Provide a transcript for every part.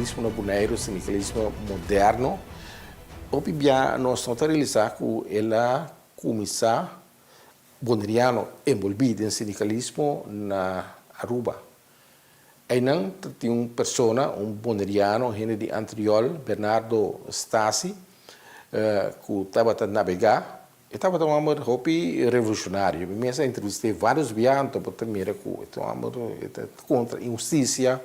sindikalismo na Boneiru, sindikalismo moderno, hopi bia nos no ta realisá ku el a kuminsá boneriano enbolbí den sindikalismo na Aruba. Einan ta tin un persona, un boneriano, hende di Antriol, Bernardo Stasi, ku tabata nabegá. E tabata un hòmber hopi revolushonario. Mi mes a entrevist'é vários bia, anto bo ta mira ku e ta un hòmber e ta kontra inhustisia.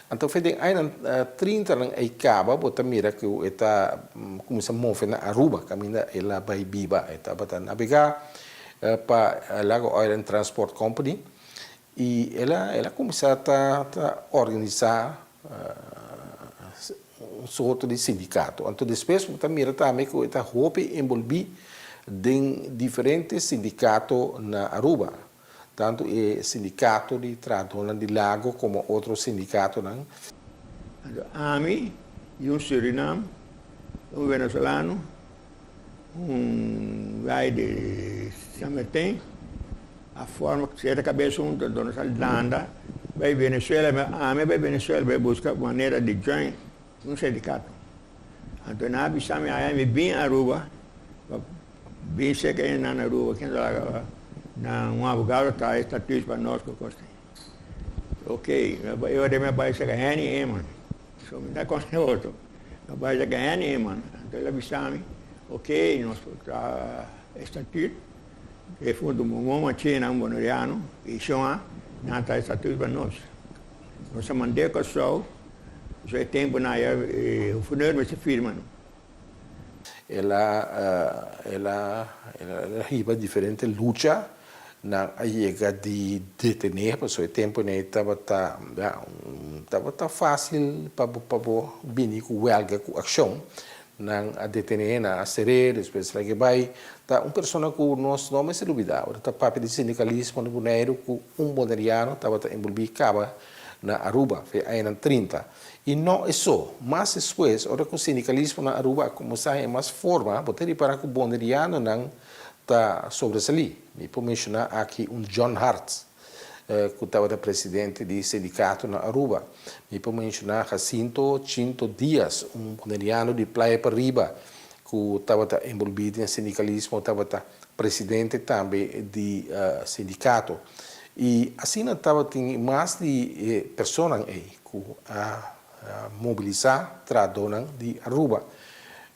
Anto fe den añanan trintanan ei kaba bo ta mira ku e ta kuminsá move na Aruba, kaminda el a bai biba. E tabata nabegá pa Lago Oil and Transport Company. I el a el a kuminsá ta ta organisá un sorto di sindikato. Anto despues bo ta mira tambe ku e ta hopi enbolbí den diferente sindikato na Aruba, tantu e sindikato di trahadónan di Lago komo otro sindikatonan. Anto ami i un Surinam, un Venezolano, un guy di San Martin. A forma seta kabes huntu anto nos a landa bai Venezuela ami a bai Venezuela bai buska manera di join un sindikato anto nan a bisa mi aya mi bin Aruba pa bin seka e nan Aruba ken ta laga nan un abogado traha e statuut pa nos ku kos ok e ora mi a bai seka Henny Eman so mi ta konse otro mi a bai seka Henny Eman anto el a bisa mi ok nos por traha e statuut. E funtu Momo Machina, un boneriano, i Shon A, nan ta estatuut pa nos. Nos a mand'é Kòrsou, so e tempunan aya e guvernor mester firma no. El a el a el a hiba diferente lucha, nan a yega di detené, pasobra e tempu ei tabata ya tabata fásil pa bo pa bo bini ku wèlga ku akshon. Nan a detené, nan a ser'é, despues lag'é bai. Ta un persona ku nos no mester lubidá. Ora ta papia di sindikalismo na Boneiru ku un boneriano tabata enbolbí kaba na Aruba fe añanan 30. I no e so. Mas despues, ora ku sindikalismo na Aruba a kuminsá haña mas forma, bo ta ripará ku bonerianonan ta sobresalí. Mi por menshoná aki un John Hart. ku tabata presidente di sindikato na Aruba. Mi por menshoná Jacinto Chinto Diaz, un boneriano di Playa Pariba ku tabata enbolbí den sindikalismo, tabata presidente tambe di sindikato. I asina tabatin mas di e personanan ei ku a mobilisá trahadónan di Aruba.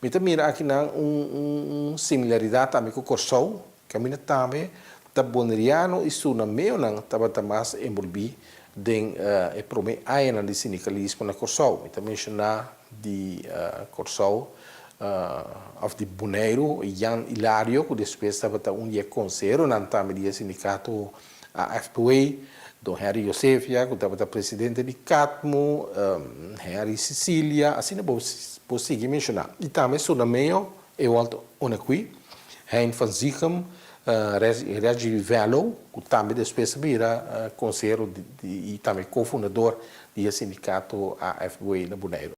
Mi ta mira akinan un similaridat tambe ku Kòrsou. Kaminda tambe ta boneriano i surnameonan tabata mas enbolbí den e promé añanan di sindikalismo na Kòrsou. Mi ta menshoná di Kòrsou òf di Boneiru Jan Ilario ku despues tabata un di e konseheronan tambe di e sindikato AFPW, Don Henry Josefia ku tabata presidente di CATMU, Henry Cecilia, asina bo por sigui menshoná. I tambe surnameo Ewald Onequi, Hein van Zichem, Reggie Vello, ku tambe despues a bira konsehero i tambe kofundador di e sindikato AFBW na Boneiru.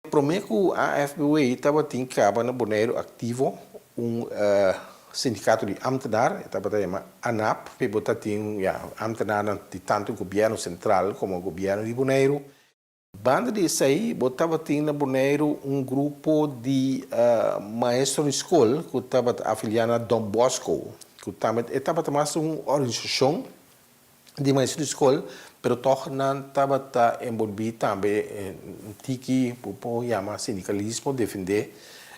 Promé ku AFBW tabatin kaba na Boneiru aktivo un sindikato di ámtenar, e tabata yama ANAB, p'e bo ta tin ya ámtenarnan di tantu gobièrnu sentral komo gobièrnu di Boneiru. Banda di esei bo tabatin na Boneiru un grupo di maestro di skol ku tabata afiliá na Don Bosco, ku tambe e tabata mas un organisashon di maestro di skol, pero tòg nan tabata enbolbí tambe un tiki bo por yama sindikalismo, defendé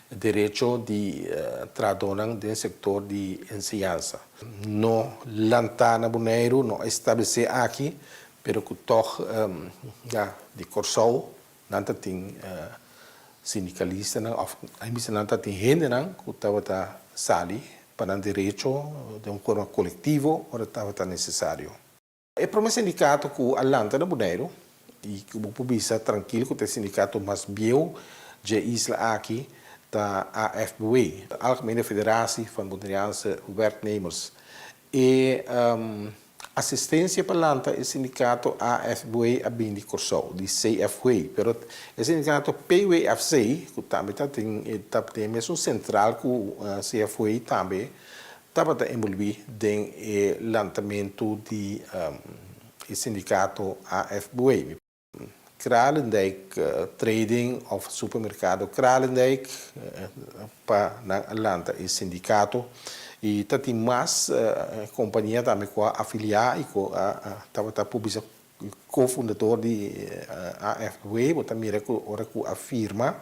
derecho di trahadónan den sektor di enseñansa. No lantá na Boneiru, no establesé aki, Pero ku tòg ya di Kòrsou nan ta tin sindikalistanan òf a bisa nan ta tin hendenan ku tabata sali pa nan derecho den un forma kolektivo ora tabata nesesario. E promé sindikato ku a lanta na Boneiru i ku bo por bisa trankil ku ta e sindikato mas bieu dje isla aki ta AFBW, Algemene Federatie van Boneriaanse Werknemers. E asistencia pa lanta e sindicato AFBW a bin di Corsou, di CFW, pero e sindicato PWFC, cu tambe ta tin ta den e mesun central cu CFW tambe tabata envolvi den e lantamento di e sindicato AFBW. Kralendijk Trading of Supermercado Kralendijk pa nan a lanta e sindicato y ta tin mas compania tambe cu a afilia y cu a tabata por bisa co-fundador di AFW. Bo ta mira cu ora cu a firma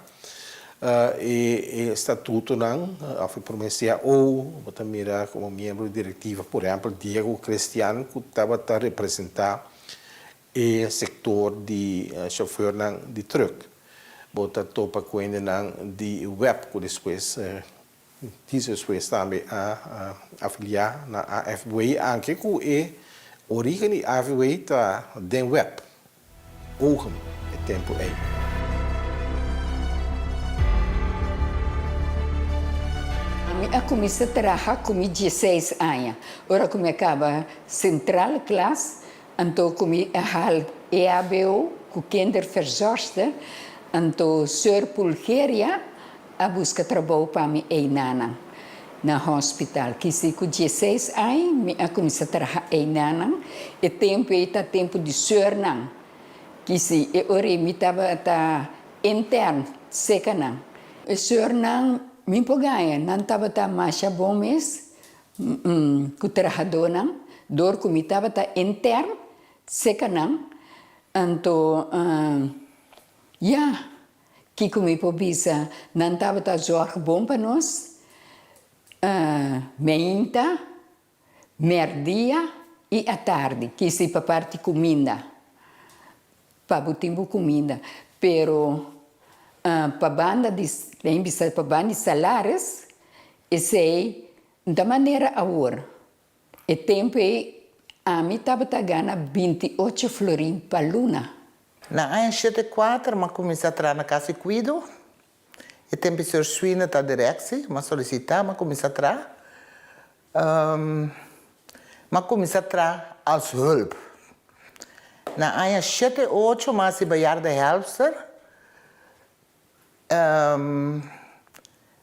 e statutonan of e prome cao bo ta mira como miembro di directiva por ehempel Diego Christian cu tabata representa E sektor di shofeurnan di trùk. Bo ta topa ku hendenan di web ku despues djis despues tambe a afiliá na AFW anke ku e orígen di AFW ta den web, ogen, e tempu ei. Ami a kuminsá traha ku mi dieseis aña. Ora ku mi a kaba sentral klas, Anto ku mi a hal EHBO ku kinderverzorgster, anto Seur Pulgeria a buska trabou pa mi einanan na hospital. Kisi ku dieseis aña mi a kuminsá traha einanan. E tempu ei ta tempu di seurnan. Kisi e ora ei mi tabata intern seka nan. E seurnan mi por gaña, nan tabata masha bon mes. Ku trahadónan, dor ku mi tabata intern seka nan, anto ya, kiko mi por bisa, nan tabata zòrg bon pa nos, meinta, mèrdia i atardi, kisi pa parti kuminda, pa bo tin bo kuminda, pero pa banda di, lain bisa pa banda di salaris, Esei N ta manera awor. E tempu ei ami tabata gana 28 florin pa luna. Na aña shete kuater m'a kuminsá traha na Kas di Kuido. E tempu señor Swina ta direksi, m'a solisitá, m'a kuminsá traha. M'a kuminsá traha als hulp. Na aña shete ocho m'a hasi bejaardenhelpster.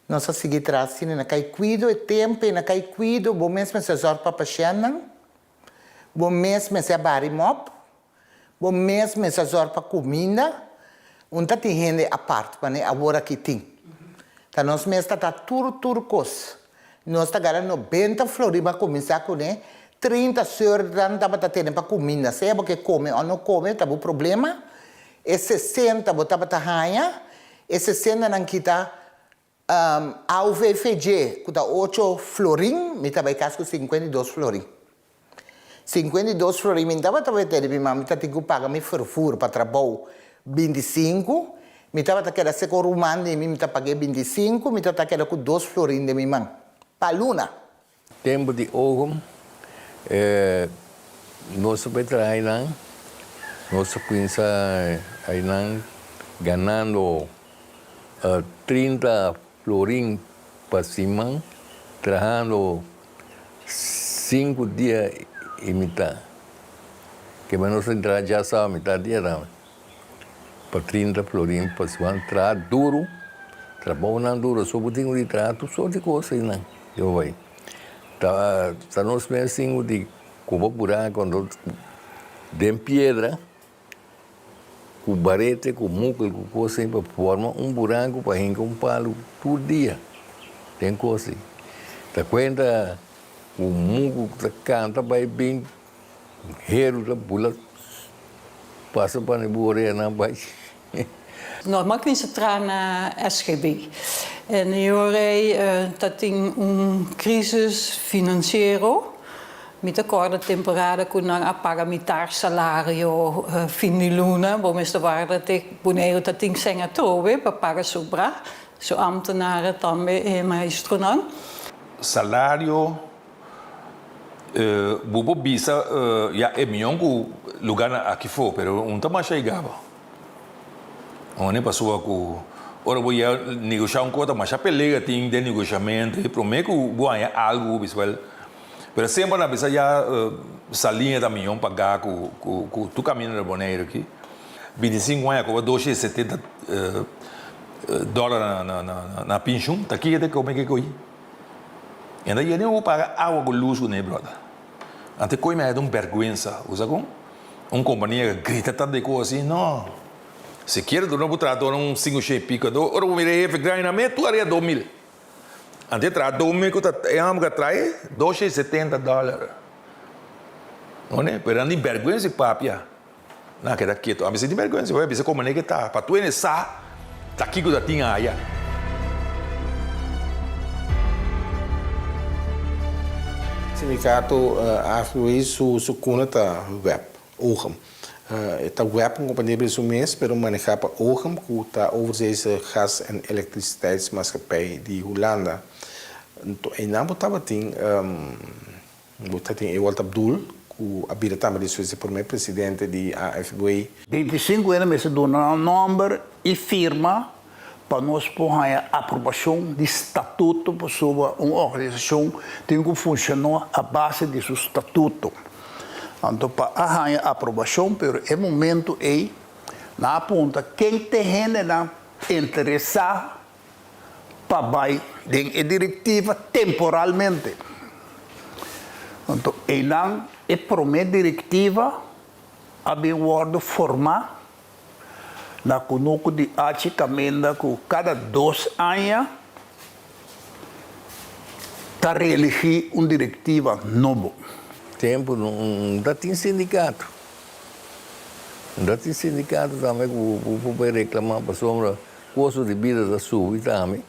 Nos a sigui traha asina na kai kuido e tempu ei na kai kuido bo mes mester zòrg pa pashèntnan, bo mes mester a bari mòp, bo mes mester zòrg pa kuminda, un ta tin hende apart manera awor aki tin. Ta nos mes ta ta tur tur kos. Nos ta gara nobenta flor riba kuminsá kuné, 30 sùrnan tabata tene pa kuminda, sea bo ke kome òf no kome ta bo problema. E 60 bo tabata haña, e 60 nan kita AUVVG ku ta ocho florin, mi ta bai kas ku 52 florin. 52 florin mi tabata wete di mi mama, mi ta tin ku paga mi vervoer pa trabou 25, mi tabata keda seko ruman di mi, mi ta pag'é 25, mi tabata keda ku dos florin den mi man pa luna. Tempu di ogo nos a bai traha einan, nos a cuminsa einan ganando 30 florin pa siman, trahando sinku dia y mitad, kema nos a traha djasawa mitad dia tambe pa 30 florin pa siman, traha duru. Trabounan duro so bo tin ku di traha tur sort di kos einan. Yo bai. Ta ta nos mes tin ku di koba buraco anto den piedra ku barete ku mukel ku kos ei pa forma un buraco pa hinka un palu tur dia den kos ei. Ta kuenta ku muku ta kanta bai bin heru ta bula pasa pa ne bo oreanan bai. Normal kuminsa traha na SGB. En e ora ei ta tin un crisis financiero. Mi ta corda temporada cu nan a paga mitar salario fin di luna. Bo mester warda te Boneiru ta tin cen atrobe pa paga sobra su ambtenaren tambe e maestronan. Salario bo por bisa ya e mion cu lugarnan aki fo pero un ta masha y gaba. One pasobra ku ora bo yega negoshá un kos ta masha pelea tin den negoshamentu i promé ku bo haña algu bo bisa wèl pero semper nan bisa ya saliña ta mihó pagá ku ku tur kaminda na Boneiru aki 25 aña koba 270 dòler na penshun ta kiko ta kome ke ko'i enta yende bo paga awa ku lus kuné bròder ante ko'i mi a haya ta un bèrgwensa bo sa kon. Un kompania ka grita tantu e kos asi, no. Sikiera duna bo trahadónan un sinku shen i piko. Anto ora bo mira e hefe grandi nan mes tur aria 2000. Anto e trahadó mes ku ta e hòmber ku a trae 270 dòler. None? Pero nan tin bèrgwensa di papia. Nan a keda ketu. Ami si tin bèrgwensa, bo a bisa komo manera ke ta pa tur hende sa ta kiko ta tin aya. Sindikato AFBW su kuna ta web, OGEM. E ta web un kompania di su mes, pero manehá pa OGEM ku ta Overzeese Gas en Elektriciteitsmaatschappij di Hulanda. Anto einan bo tabatin. Bo ta tin Ewald Abdul, ku a bira tambe despues e promé presidente di AFBW. 25 hende mester duna nan nòmber i firma pa nos por haña aprobashon di statuto pasobra un organisashon tin ku funshoná a base di su statuto. Anto pa a haña aprobashon pero e momento ei nan a puntra ken te hendenan interesá pa bai den e direktiva temporalmente. Anto einan e promé direktiva a bin wòrdu formá na kunuku di Achi kaminda ku kada dos aña ta reeligí un direktiva nobo. Tempu no ta tin sindikato. No ta tin sindikato tambe ku bo por reklamá pasobra Kosto di bida ta subi tambe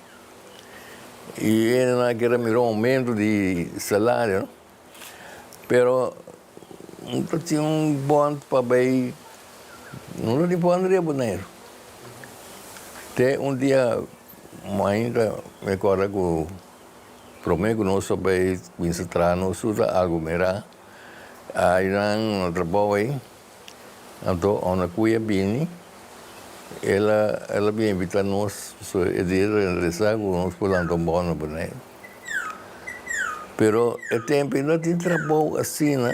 y hendenan a kere mira un aumento di salario no, pero no ta tin un bond pa bay, no ta tin bond riba Boneiru. Te un dia mainta mi acorda cu prome cu nos a bay cuminsa traha nos tur ta aglomerá aynan na trabou ey. Anto unda cu e bini, el a el a bin invita nos, pasobra e dia ta interesá cu nos por lanta un bou na Boneiru. Pero e tempo ei no tin trabou asina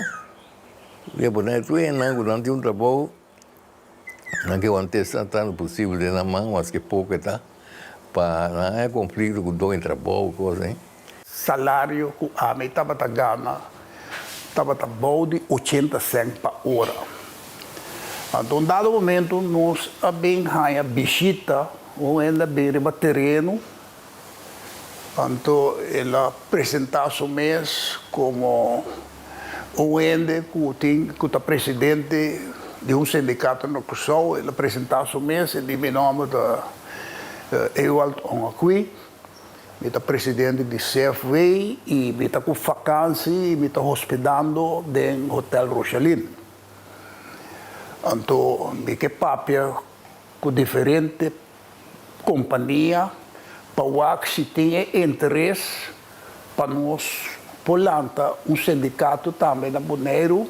den Boneiru. Tur hendenan cu nan tin un trabou, nan ke want'é tantu posibel den nan man, maske poco e ta, pa nan haña conflicto cu doño trabou, cos ei. Salario ku ami tabata gana tabata bou di ochenta sènt pa ora. Anto un dado momento nos a bin haña bishita, un hende a bin riba tereno, anto el a presentá su mes komo un hende ku tin ku ta presidente di un sindikato na Kòrsou. El a presentá su mes, e di mi nòmber ta Ewald Ongakui. Mi ta presidente di CFW y mi ta cu vakantie y mi ta hospedando den Hotel Rochelin. Anto mi ke papia cu diferente compania pa wak si tin e interes pa nos por lanta un sindicato tambe na Boneiru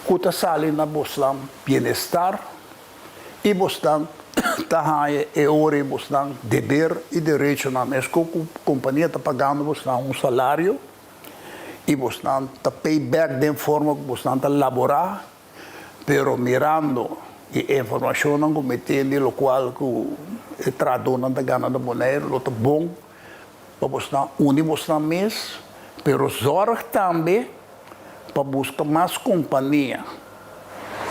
cu ta sali na bosnan bienestar. I bosnan ta haña e ora i bosnan deber i derechonan meskos ku kompania ta pagando bosnan un salario i bosnan ta pay back den forma ku bosnan ta laborá, pero mirando e informashonnan ku mi tin di lokual ku e trahadónan ta gana na Boneiru lo ta bon pa bosnan uni bosnan mes, pero zòrg tambe pa buska mas kompania.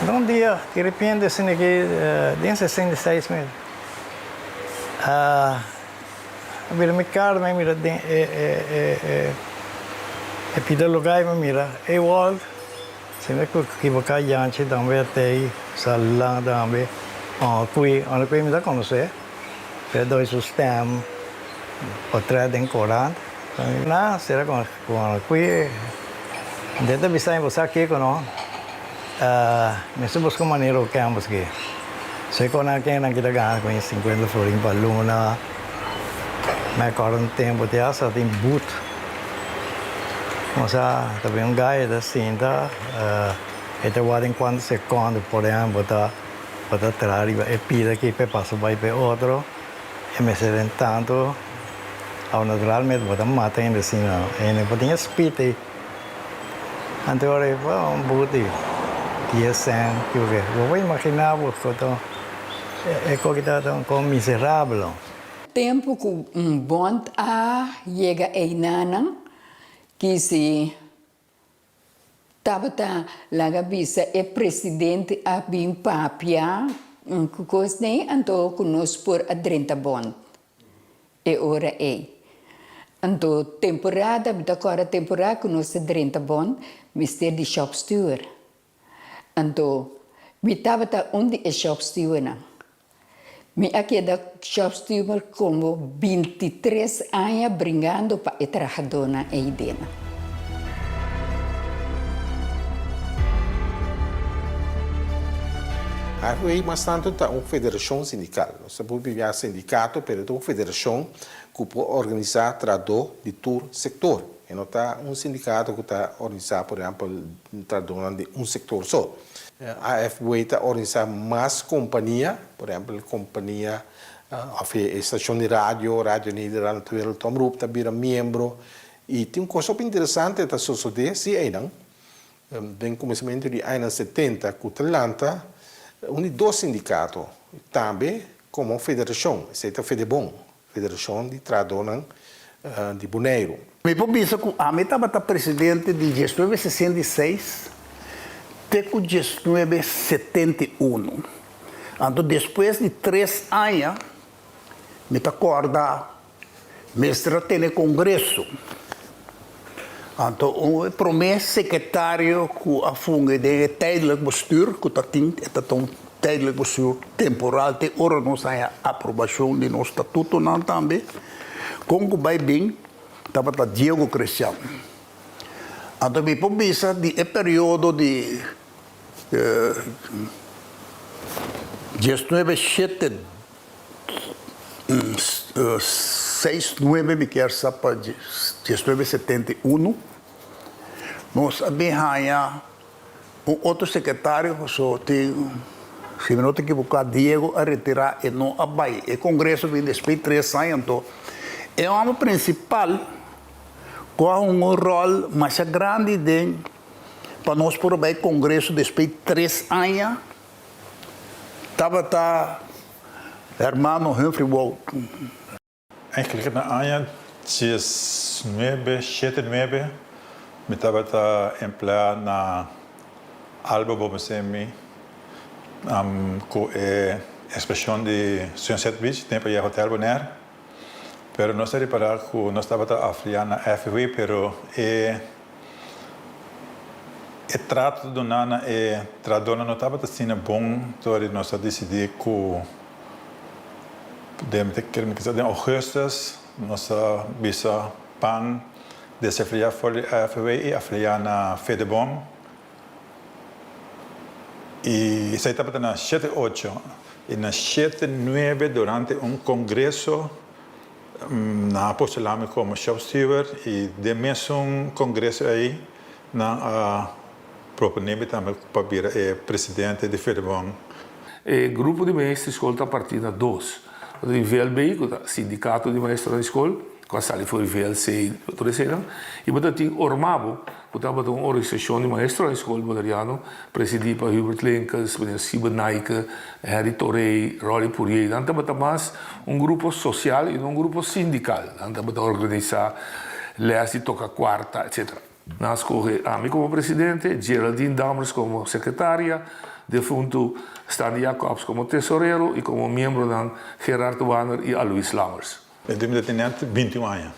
Un dia, di repente, asina ki den 66 mes, a bira mi kar, mi a mira den e e e pida lugar i mi a mira Ewald, si mi a kiboká Janchi tambe a tei, Salan tambe, Onkwi, Onkwi mi ta konosé. Pe doy su stem potret den korant. Na sera con kui den ta bisa bo sa kiko no mester busca un manera ku ken busca. So kon nan ken nan kita gana ku 50 florin pa luna. Mi acorda un tempo te hasta tin boot. Osea ta bin un guy ta sinta e ta wak den cuanto secondo por ehempel ta. Bo ta traha riba e pida aki p'e pasa bai p'e otro, e mester den tantu. Awo naturalmente bo ta mata hende asina, hende por tin e spit ei. Anto ora ei bo un buki di dies sènt, kiko ke. Bo por imaginá bo ku ta e koki tabata un kos miserabel. Tempu ku un bònt a yega einanan, kisi Tabata laga bisa e presidente a bin papia. Ku kos nei anto ku nos por a drenta bond e ora ei. Anto temporada, mi ta kòrda temporada ku nos a drenta bond mester di shopsteward. Anto mi tabata un di e shopstewardnan. Mi a keda shopsteward komo bintitres aña bringando pa e trahadónan ei dena. AFW mas tantu ta un federashon sindikal. Nos ta por bibia sindikato, pero e ta un federashon ku por organisá trahadó di tur sektor. E no ta un sindikato ku ta organisá, por ehèmpel, trahadónan di un sektor so. AFW ta organisá mas kompania, por ehèmpel kompania òf e stashon di radio, Radio Nederland Wereldomroep ta bira miembro. I tin un kos hopi interesante ta sosodé si einan, den kuminsamentu di añanan setenta ku ta lanta un di dos sindikato tambe komo federashon, esei ta Fedebon. Federashon di Trahadónan di Boneiru. Mi por bisa ku ami tabata presidente di diesnuebe sesenta i seis te ku diesnuebe setenta i unu. Anto despues di tres aña mi ta kòrda mester a tene kongreso. Anto un e promé sekretario ku a fungi den e tijdelijk bestuur, ku ta tin, e ta ta un tijdelijk bestuur temporal te ora nos haña aprobashon di nos statutonan tambe, kon ku bai bin tabata Diego Christian. Anto mi por bisa di e periodo di diesnuebe shete Seis nuebe mi kier sa pa diesnuebe setenta i unu nos a bin haña un otro sekretario paso tin si mi no ta ekiboká Diego a retirá e no a bai e kongreso bin despues di tres aña anto e hòmber prinsipal ku a hunga un ròl masha grandi den pa nos por a bai kongreso despues di tres aña Tabata hermano Humphrey Wout. Eigenlijk na aña diesnuebe shete nuebe mi tabata empleá na Alba Bomesemi ku e ekspreshon di Sunset Beach tempu ei Hotel Bonaire. Pero nos a ripará ku nos tabata afiliá na FW pero e E trato duná na e trahadónan no tabata asina bon, tori nos a disidí ku den den ougùstus nos a bisa pan desafiliá for di AFW i afiliá na Fedebon i esei tabata na shete ocho i na shete nuebe durante un kongreso Nan a postulá mi komo shop steward i den mesun kongreso ei nan a proponé mi tambe pa bira e presidente di Fedebon. E grupo di maestro di skol ta partí na dos. Bo ta tin VLB, ku ta sindikato di maestronan di skol, ku a sali for di VLC i tur eseinan. I bo ta tin Ormabo, ku tabata un organisashon di maestronan di skol boneriano, presidí pa Hubert Linkels, meneer Siebe Nijke, Harry Torey, Rolly Pourier. Nan tabata mas un grupo sosial i no un grupo sindikal. Nan tabata organisá lès di toka kuarta, etcetera. Nan a skohe ami komo presidente, Geraldine Dammers komo sekretaria, defuntu Stanley Jacobs komo tesorero i komo miembronan Gerard Wanner i Alois Lammers. Den tempu mi ta tene binti un aña.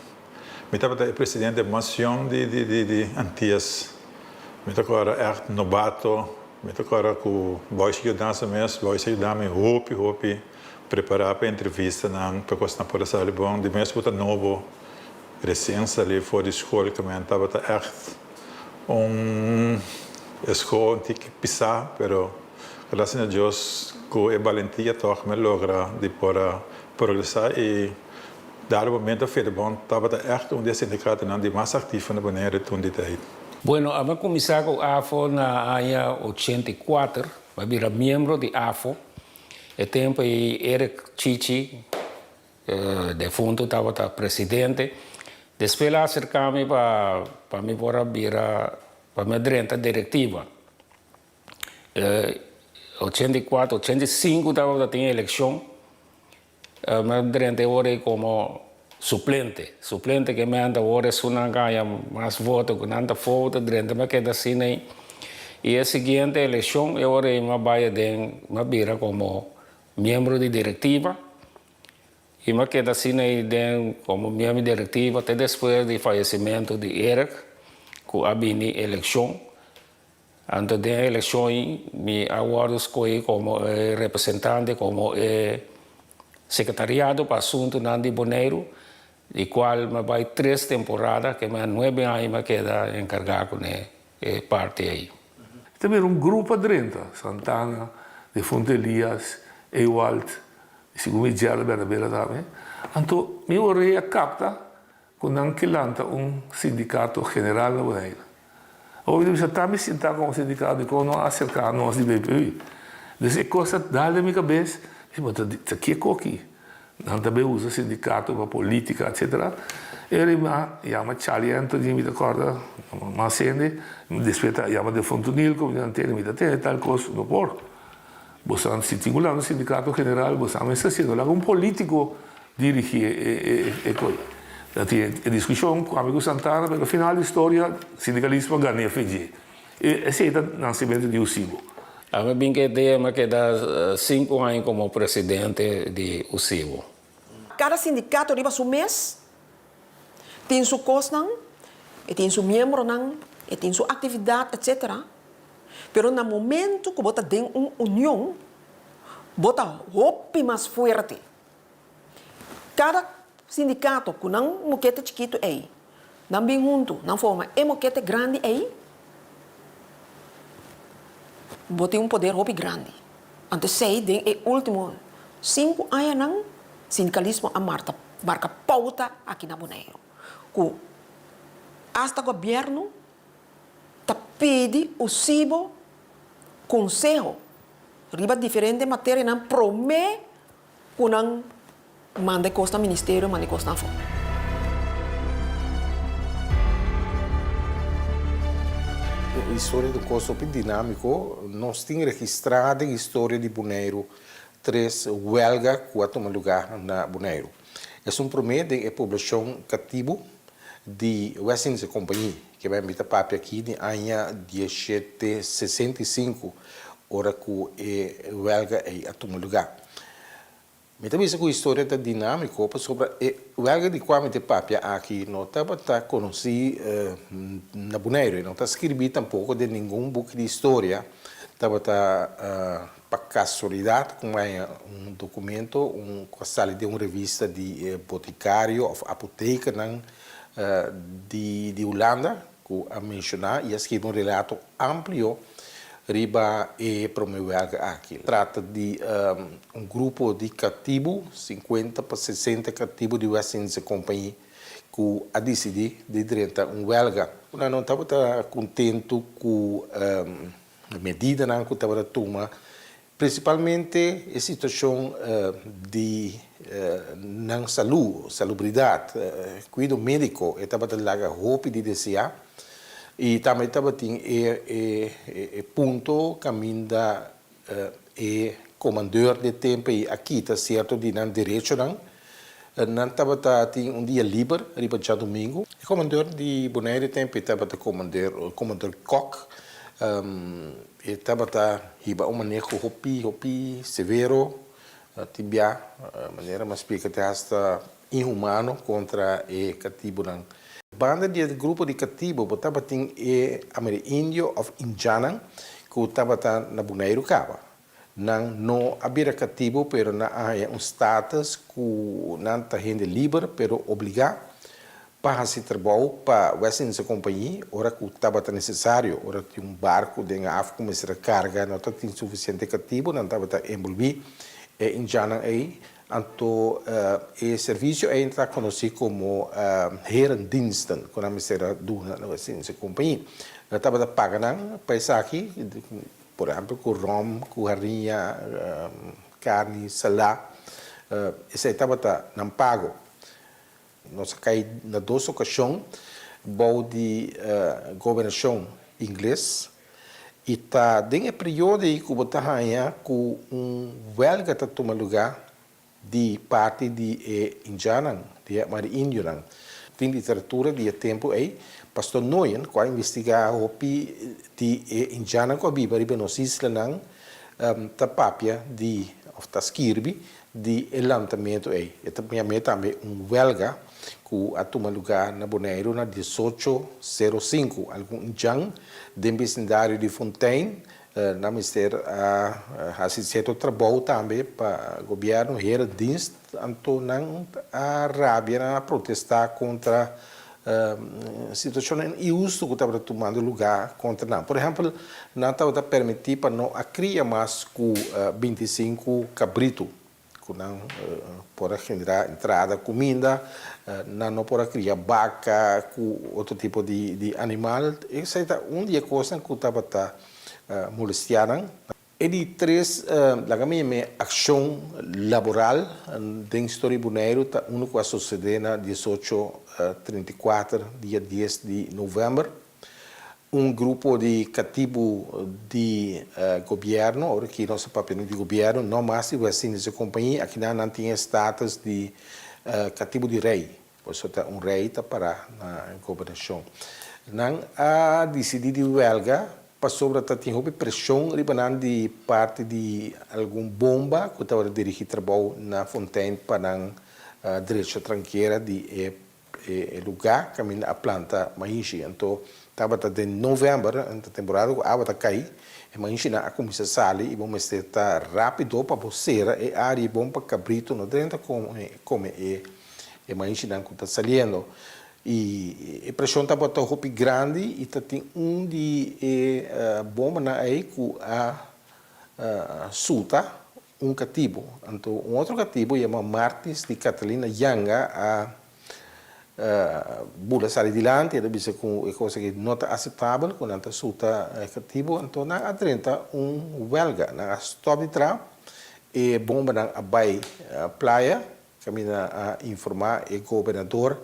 Mi tabata e presidente mas yòn di di Antias. Mi ta kòrda ègt nobato. Mi ta kòrda ku Boyce yudansa mes. Boyce a yuda mi hopi hopi prepará pa e entrevistanan, pa kosnan por a sali bon. Di mes bo ta nobo, resien salí for di skol, ku men tabata ègt un eskoho un tiki pisá, pero gracias na Dios ku e balentia tòg mi a logra di por a Progresá i dado momento Fedebon tabata ègt un di e sindikatonan di mas aktivo na Bonaire tun di tijd. Bueno, ami a kuminsá ku afo na aña 84, mi a bira miembro di afo. E tempu ei Eric Chichi, defuntu, tabata presidente. Despues el a aserká mi pa pa mi por a bira, pa mi a drenta direktiva. 84, 85 tabata tin elekshon, mi a drenta e ora ei komo suplente. Suplente ke mi anda ora esunnan ka haña mas voto ku nan ta afó ta drenta, mi a keda asina ei. I e siguiente elekshon e ora ei mi a bai aden, mi a bira komo. miembro di direktiva i mi a keda asina ei den komo miembro di direktiva te despues di fayesimentu di Eric ku a bini elekshon. Anto den e elekshon ei mi a wòrdu skohí komo e representante komo e sekretariado pa asuntunan di Boneiru di kual mi a bai tres temporada ke mi a nuebe aña mi a keda enkargá kuné e parti ei. Ta bira un grupo a drenta, Santana, Defunto Elias, Ewald, i segun mi Gerald Bernabela tambe. Anto mi orea kapta ku nan ke lanta un sindikato general na Boneiru. Awor mi ta bisa tambe sinta komo sindikato dikon no a aserká nos di BPU. Dus e kos a dal den mi kabes, mi di bo ta kiko aki? Nan ta bay usa sindikato pa politika etcetera. E rima yama Charlie Anthony mi ta korda mas hende, despues ta yama defunto Nilko mi ta tende mi ta tende tal kos no por. Boso si tin ku lanta sindikato general boso a mester hasiendo laga un politiko dirigi e kos. Ta tin e diskushon ku ami ku Santana pero final di storia sindikalismo a gana e FG. Esei ta nasementu di USIBO. Ami bin ke dia mi a keda sinku aña komo presidente di USIBO. Kada sindikato riba su mes tin su kosnan, e tin su miembronan, e tin su aktividat etsetera, pero na momento ku bo ta den un union bo ta hopi mas fuerte. Kada sindikato ku nan mokete chikitu ei, nan bin huntu, nan forma e mokete grandi ei, bo tin un poder hopi grandi. Anto esei den e ultimo sinku añanan sindikalismo a marta marka pouta aki na Boneiru ku asta gobièrnu ta pidi usibo konseho riba diferente materianan promé Ku nan manda e kos na ministerio, manda e kosnan afó. E historia ta un kos hopi dinámiko. Nos tin registrá den historia di Boneiru tres wèlga ku a tuma lugá na Boneiru. Esun promé den e poblashon katibu di West Indische Compagnie, ke mi ta papia aki di aña dieshete 65, ora ku e wèlga ei a tuma lugá. Mi ta bisa ku historia ta dinámiko pasobra e wèlga di kua mi ta papia aki no tabata konosí na Boneiru, e no ta skirbí tampoko den ningun buki di historia. Tabata pa kasualidat ku mi haña un dokumento un ku a sali den un revista di e botikario òf apotekernan di di Hulanda ku a menshoná i a skirbi un relato amplio riba e promé wèlga aki. Trata di un grupo di katibu, sinkuenta pa sesenta katibu di West Indische Compagnie ku a disidí di drenta un wèlga. Nan no tabata kontentu ku medidanan ku tabata tuma Prinsipalmente e situashon di nan salú, salubridat, kuido médiko e tabata laga hopi di deseá i tambe tabatin e e punto kaminda e komandor di e tempu ei a kita sierto di nan derechonan. Nan tabata tin un dia liber riba djadumingu. E komandor di Bonaire e tempu ei tabata komandor komandor Kok. E tabata hiba un maneho hopi hopi severo, tin bia manera mi a splika te hasta inhumano kontra e katibunan. Banda di e grupo di katibu bo tabatin e Amerindio òf Indjannan ku tabata na Boneiru kaba. Nan no a bira katibu pero nan a haña un status ku nan ta hende liber pero obligá pa hasi trabou pa West Indische Compagnie ora ku tabata nesesario. Ora tin un barku den haf ku mester a karga no tabatin sufisiente katibu nan tabata enbolbí e indjannan ei. Anto e servisio ei ta konosí komo herendiensten ku nan mester a duna na West Indische Compagnie. Nan tabata paga nan pa esaki. Por ehempel ku rom, ku hariña, karni, salá, esei tabata nan pago. Nos a kai na dos okashon bou di gobernashon ingles i ta den e periodo ei ku bo ta haña ku un wèlga ta tuma lugá Di parti di e indjannan, di e amerindiunan. Tin literatura di e tempu ei. Pastor Nooyen, ku a investigá hopi di e indjannan ku a biba riba nos islanan, ta papia di. òf ta skirbi di e lantamentu ei. E ta yam'é tambe un wèlga ku a tuma lugá na Boneiru na diesocho sero sinku. Algun indjan den bisindario di Fontein nan mester a hasi sierto trabou tambe pa gobièrnu, herendienst, anto nan a rabia, nan a protestá kontra Situashonnan inhustu ku tabata tumando lugá kontra nan. Por ehèmpel, nan tabata permití pa no a kria mas ku 25 kabritu, ku nan por a generá entrada, kuminda. Nan no por a kria baka ku otro tipo di animal. Esei ta un di e kosnan ku tabata molestiá nan. E di tres, laga mi yam'é akshon laboral den historia di Boneiru ta unu ku a sosodé na diesocho 34, dia dies di novèmber. Un grupo di katibu di gobièrnu, ora ki nos ta papia di gobièrnu, no mas di West Indische Compagnie, akinan nan tin e status di katibu di rei. Pasobra ta un rei ta pará na gobernashon. Nan a disidí di wèlga pasobra ta tin hopi preshon riba nan di parti di algun bomba ku tabata dirigí trabou na Fontein pa nan drecha trankera di e lugá kaminda a planta maishi. Anto tabata den novèmber, ta temporada ku awa ta kai, e maishinan a kuminsá sali i bo mester ta rápido pa bo sera e área bon pa kabritu no drenta kome e E maishinan ku ta saliendo i e preshon tabata hopi grandi i ta tin un di e bombanan ei ku a suta un katibu. Anto un otro katibu yama Martis di Catalina Yanga a bula sali dilanti, el a bisa ku e kos aki no ta aseptabel ku nan ta suta e katibu. Anto nan a drenta un wèlga, nan a stòp di traha, e bombanan a bai playa. Kaminda a informá e gobernador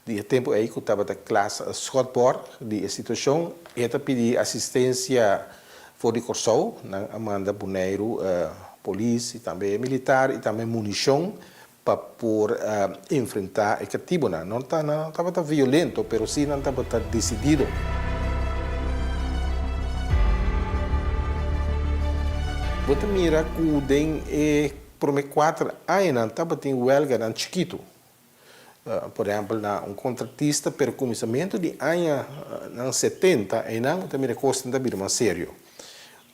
di e tempu ei ku tabata Klaas Schotborg di e situashon. E ta pidi asistensia for di Kòrsou. Nan a manda Boneiru polis i tambe militar i tambe munishon pa por enfrentá e katibunan. No ta nan no tabata violento pero sí nan tabata desidido. Bo ta mira ku den e Prome kuater añanan tabatin wèlganan chikitu, por ehèmpel na un kontratista, pero kuminsamentu di añanan setenta einan bo ta mira kosnan ta bira mas serio.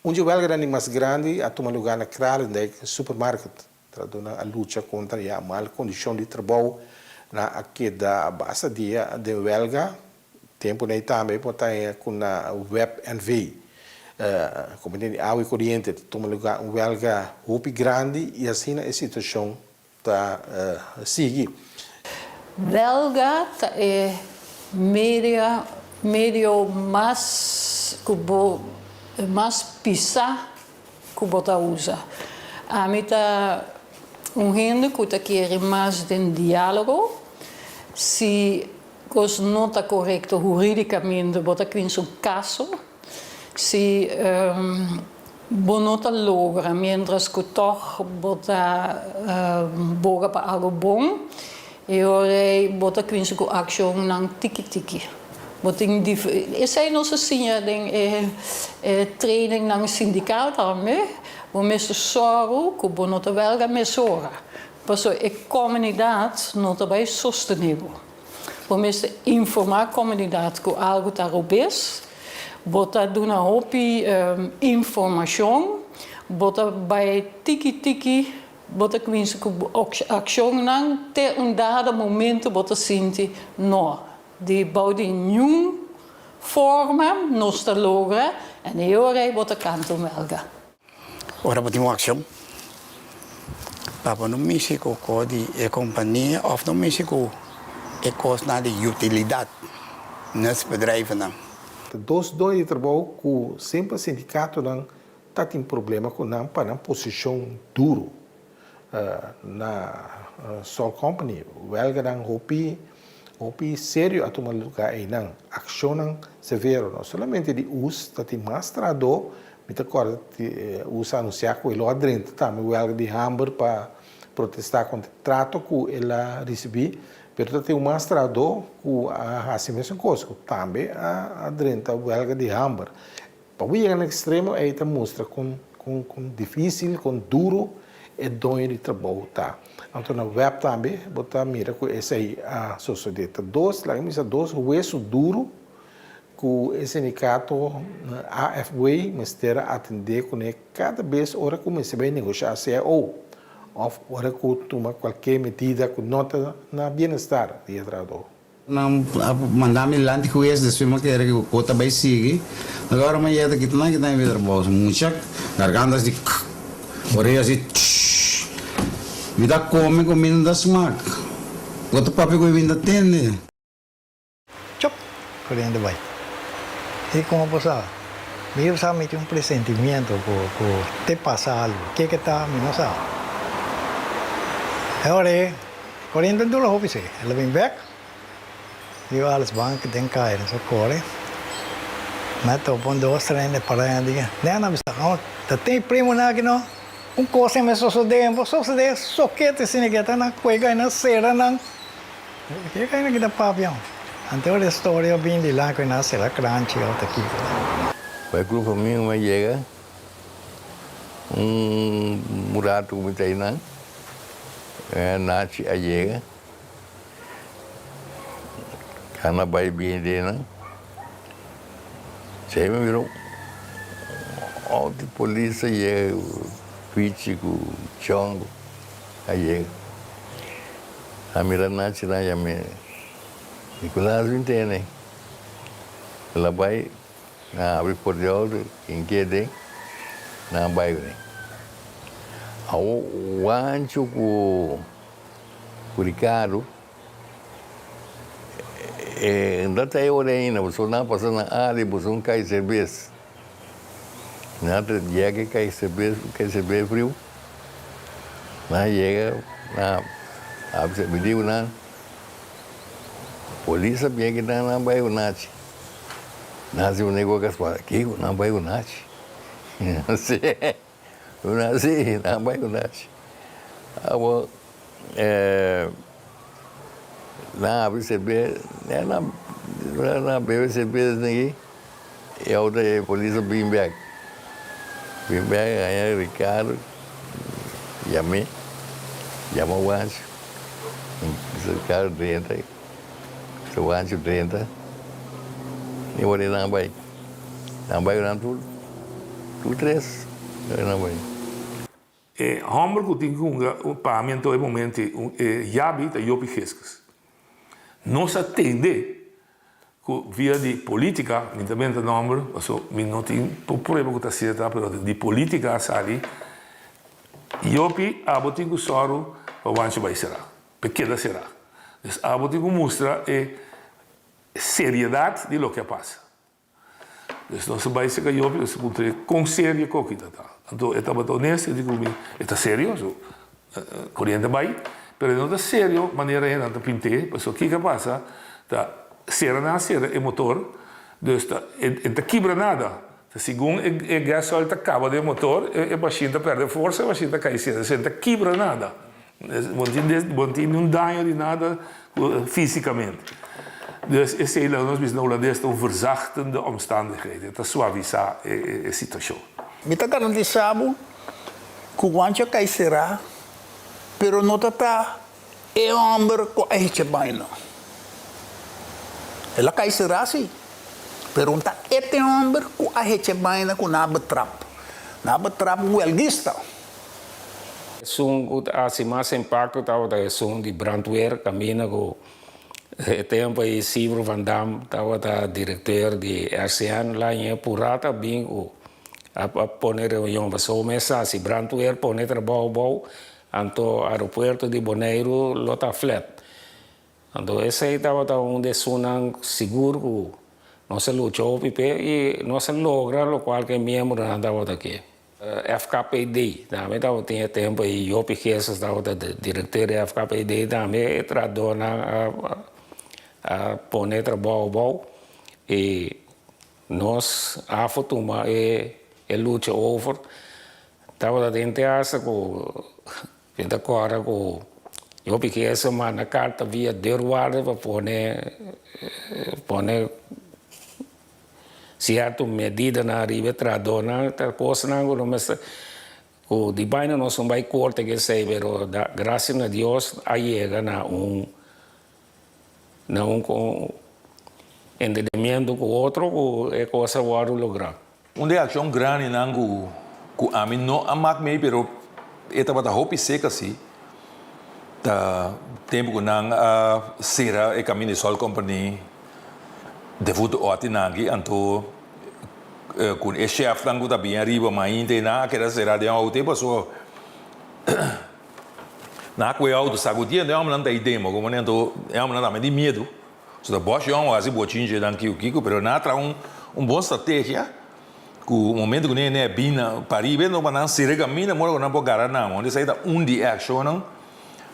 Un dje wèlganan di mas grandi a tuma lugá na Kralendijk Supermarket. Trahadónan a lucha kontra ya mal kondishon di trabou, nan a keda basta dia den wèlga. Tempu nei tambe por ta haña ku na web NV, Kompania di Awa i Koriente, ta tuma lugá un wèlga hopi grandi i asina e situashon ta sigui. Wèlga ta e media medio mas ku bo mas pisá ku bo ta usa. Ami ta un hende ku ta kere mas den diálogo. Si Kos no ta korekto hurídikamente, bo ta kuinsa un kaso si bo no ta logra, miéntras ku tòg bo ta boga pa algu bon, e ora ei bo ta kuinsa ku akshonnan tiki tiki. Bo tin esei nos a siña den e trainingnan sindikal tambe, bo mester sòru ku bo no ta wèlga mesora. Pasobra e komunidat no ta bai sostené bo. Bo mester informá komunidat ku algu ta robes, bo ta duna hopi informashon, bo ta bai tiki tiki, bo ta kuminsá ku bo akshonnan te un dado momento bo ta sinti, no, di bou di niun forma nos ta logra en e ora ei bo ta kanta un wèlga. Ora bo tin un akshon, pa bo no mishi ku kos di e kompania òf no mishi ku e kosnan di utilidat, nutsbedrijvennan. Ta dos doño di trabou ku semper sindikatonan ta tin problema ku nan pa nan posishon duru. Na Sol Company, wèlganan hopi hopi serio a tuma lugá einan. Akshonnan severo, no solamente di us, ta tin mas trahadó. Mi ta kòrda us a anunsiá ku e lo a drenta tambe wèlga di hamber pa protestá kontra e trato ku el a risibí, pero ta tin un mas trahadó ku a hasi mesun kos, ku tambe a drenta wèlga di hamber. Pa bo yega na ekstremo ei ta mustra kon kon kon difísil, kon duru e doño di trabou ta. Anto na web tambe bo ta mira ku esei a sosodé. Ta dos, laga mi bisa dos hueso duru ku e sindikato AFW mester a atendé kuné kada bes ora ku mester bai negoshá cao òf ora ku tuma kualke medida ku no ta na bienestar di e trahadó. Nan a manda mi lanti hues, despues mi a kere ku kos ta bai sigui. Ora mi a yega ta kita nan kita mi bira bos. Mucha garganta asi kk, oreha asi tsh. Mi ta kome ku mi no ta smak. Bo ta papia ku mi no ta tende. Chop! Koriente bai. I komo bo sa? Mi sa mi tin un presentimiento ku ku te pasa algu. Ke ke ta mi no sa. E ora ei koriente dura hopi si. El a bin bek, riba alles bank den kaya nos a kore. Mi a topa un dos tren de para a di, Nena a bisa, oh, ta tin e primonan aki no? Un kos a sosodé, bo sosodé sokete asina ke ta nan kuega i nan sera nan. Ke kaina ki ta papia? Ante ora e storia a bin di la ku e na sera kranchi o ta kiko. Bai ku famia mi a yega un ratu ku mi ta einan, Nachi a yega, kana bai bini den nan, Chei mi mira un auto di polis a yega Pichi ku Chongo a yega. A mira Nachi nan yam'é, Nicolas bin tene. El a bai, nan a habri por di auto, ken ke den, nan a bai kuné. Awor Wancho ku Ricardo e no ta e ora ainda, pasobra nan a pasa na área, boso un kai serbes. Nan ta yega e kai serbes, kai serbes friu. Nan yega nan a bisa mi di ku nan polis a bien ki nan nan bai ku nachi. Nan hasi un nego kaspa kiko nan bai ku nachi. Nan si nan bai ku nachi. Awor nan habri serbes nan bebe serbes aki. E auto e polis a bin bek. Bin bek haña Ricardo yam'é, yama Wancho. Bisa Ricardo drenta, bisa Wancho drenta. I ora nan bai, nan bai nan tur, tur tres nan bai. E hòmber ku tin ku hunga pa mi anto e momento e yabi ta Jopie Giskus. Nos a tende ku via di politica, mi ta benta nòmber paso mi no tin por prueba ku ta asina ta, pero di politica a sali, Jopie abo tin ku sòru pa Wancho bai será, pa e keda será. Dus abo tin ku mustra e seriedat di loke a pasa. Dus nos a bai serka Job i nos a puntr'é kon serio e koki ta ta. Anto e tabata onesto, e di ku mi, e ta serio, so koriente a bai, pero e no ta serio manera hendenan ta pint'é, pasobra kiko a pasa ta sera nan a sera e motor, dus ta e ta kibra nada, ta segun e gasoil ta kaba den e motor, e mashin ta pèrdè forsa, e mashin ta kai sera, dus e no ta kibra nada. Bo no tin bo no tin niun daño di nada físikamente. Dus esei laga nos bisa na hulandes ta un verzachtende omstandigheid, e ta suavisá e situashon. Mi ta garantisa bo ku Juancho a kai será, pero no ta ta e hòmber ku a hecha baina. El a kai será sí, pero no ta e te hòmber ku a hecha baina ku nan a betrap. Nan a betrap un wèlguista. Esun ku ta hasi mas impakto tabata esun di brandweer kaminda ku e tempu ei Sibro van Dam tabata direkteur di RCN la i e purá ta bin ku a pone reunion pasobra bo mes sa si brandweer pone trabou abou anto aeropuerto di Boneiru lo ta flat. Anto esei tabata un di esunnan sigur ku nos a lucha hopi p'e i nos a logra lokual ku e miembronan tabata ke. FKPD, tambe tabatin e tempu ei Jopie Geestes tabata direkteur di FKPD tambe e trahadornan a pone e trabou abou i nos afo tuma e lucha over. Tabata den te hasta ku mi ta kòrda ku Jopie Geestes a manda karta via deurwaarder pa pone pone Cierto medidanan riba e trahadornan ta cosnan cu no mester. Ku di baina nos no bai korte ku esei pero da grasia na Dios a yega na un na un entendimiento ku otro ku e kos a wòrdu lográ. Un di e akshon grandinan ku ku ami no a mak mei pero e tabata hopi seka si ta tempu ku nan a sera e kaminda di Sol Company defuntu Otty Nanki anto Ku e shèfnan ku ta bin ariba mainta i nan a keda será den outo ei pasobra nan a kohe outo sakudiendo e hòmbernan ta ei den bo komo anto e hòmbernan tambe tin miedu so ta bòshi hòmber hasi bochinche nan kiko kiko pero nan a traha un bon strategia ku momento ku nan a bin na pariba pa nan sera e kaminda moda ku nan por gara nan bo esei ta un di e akshonnan.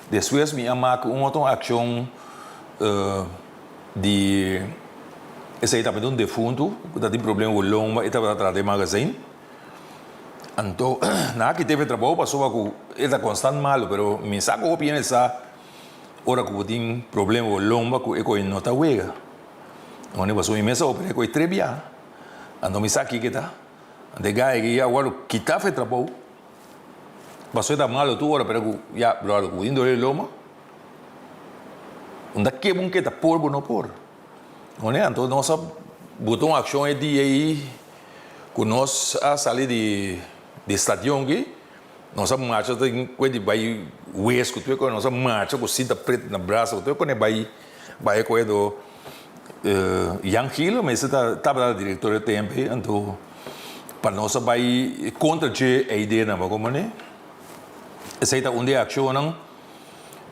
Despues mi a mak un otro akshon di esei tabata un defuntu ku ta tin problema ku lomba e tabata traha den magazijn. Anto nan a kit'é pa e trabou pasobra ku e ta konstant malu pero mi sa ku hopi hende sa ora ku bo tin problema ku lomba ku e koe no ta wega. Pasobra mi mes a oper'é koe tres bia anto mi sa kiko e ta. Anto e gaya aki a wòrdu kitá pa e trabou. Paso e ta malo tur ora pero ku ya brother ku bo tin dole di loma unda ke bo ke ta por bo no por Hone anto nos a buta un akshon e dia ei ku nos a sali di di stadion aki nos a marcha ta kue di bai wes ku tur e kos nos a marcha ku sinta pretu na brasa ku tur e kos bai bai e koe do Jan Gilo mester ta tabata director e tempo ei anto pa nos a bai contra dje e ideanan bo comprende esei ta un di e accionnan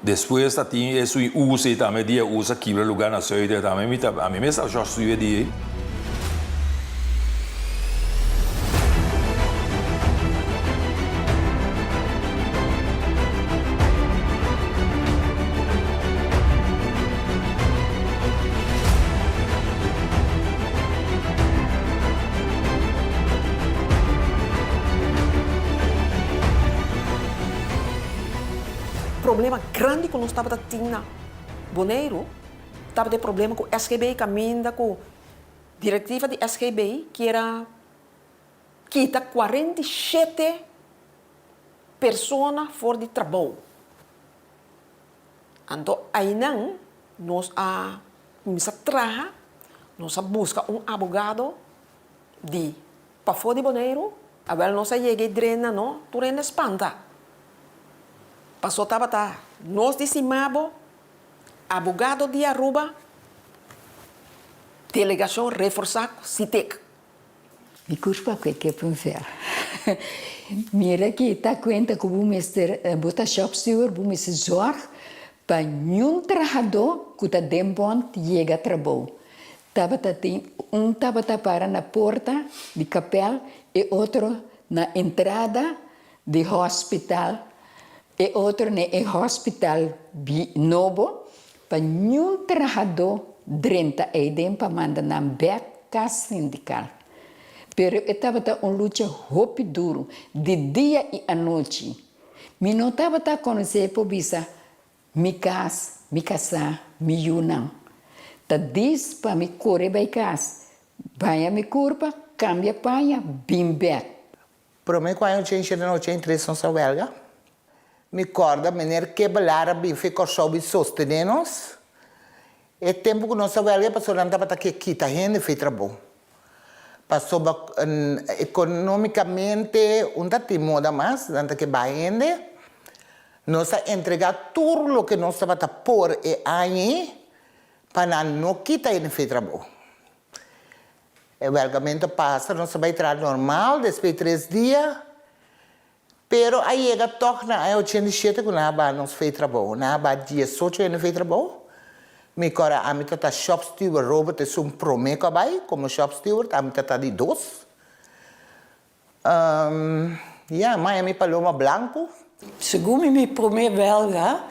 despues ta tin esun usa ei tambe dia usa kibra lugar na Zuid tambe mi ta ami mes ta studia di ei. Problema grandi ku nos tabata tin na Boneiru tabata e problema ku SGB kaminda ku direktiva di SGB kier a kita 47 persona for di trabou. Anto ainan nos a kuminsá traha, nos a buska un abogado di pafó di Boneiru. Awel nos a yega e drena no, tur hende a spanta. Paso tabata nos di Simabo, abogado di Aruba, delegashon reforsá ku Sitek. Mi kurpa ku e kippenvel. Mira ki ta kuenta ku bo mester, bo ta shopsteward, bo mester zorg pa niun trahadó ku ta den bònt yega trabou. Tabata tin un tabata para na porta di kapèl, e otro na entrada di hospital, e otro na e hospital nobo, Pa niun trahadó drenta eiden pa manda nan bèk kas sindikal. Pero e tabata un lucha hopi duru, di dia i anochi. Mi no tabata konosé por bisa, Mi kas, mi kasá, mi yunan. Ta dis pa mi kore bai kas, baña mi kurpa, kambia paña, bin bèk. Prome ku aña ochenta i na 83 nos a wèlga. Mi kòrda mener Kebelaar a bin fi Kòrsou bin sostené nos. E tempu ku nos a wèlga e pasobra nan tabata ke kita hende fi trabou. Pasobra ekonómikamente un ta tin moda mas, nan ta ke baha hende. Nos a entregá tur loke nos tabata por e aña ei pa nan no kita hende fi trabou. E wèlgamentu a pasa, nos a bai traha normal despues di tres dia, pero a yega tòg na aña 87 ku nan a baha nos fei trabou. Nan a baha diesocho hende fei trabou. Mi kòrda ami ta ta shopsteward, Robert esun promé ku a bai komo shopsteward, ami ta ta di dos. Ya, maya mi paloma blanku. Segun mi mi promé wèlga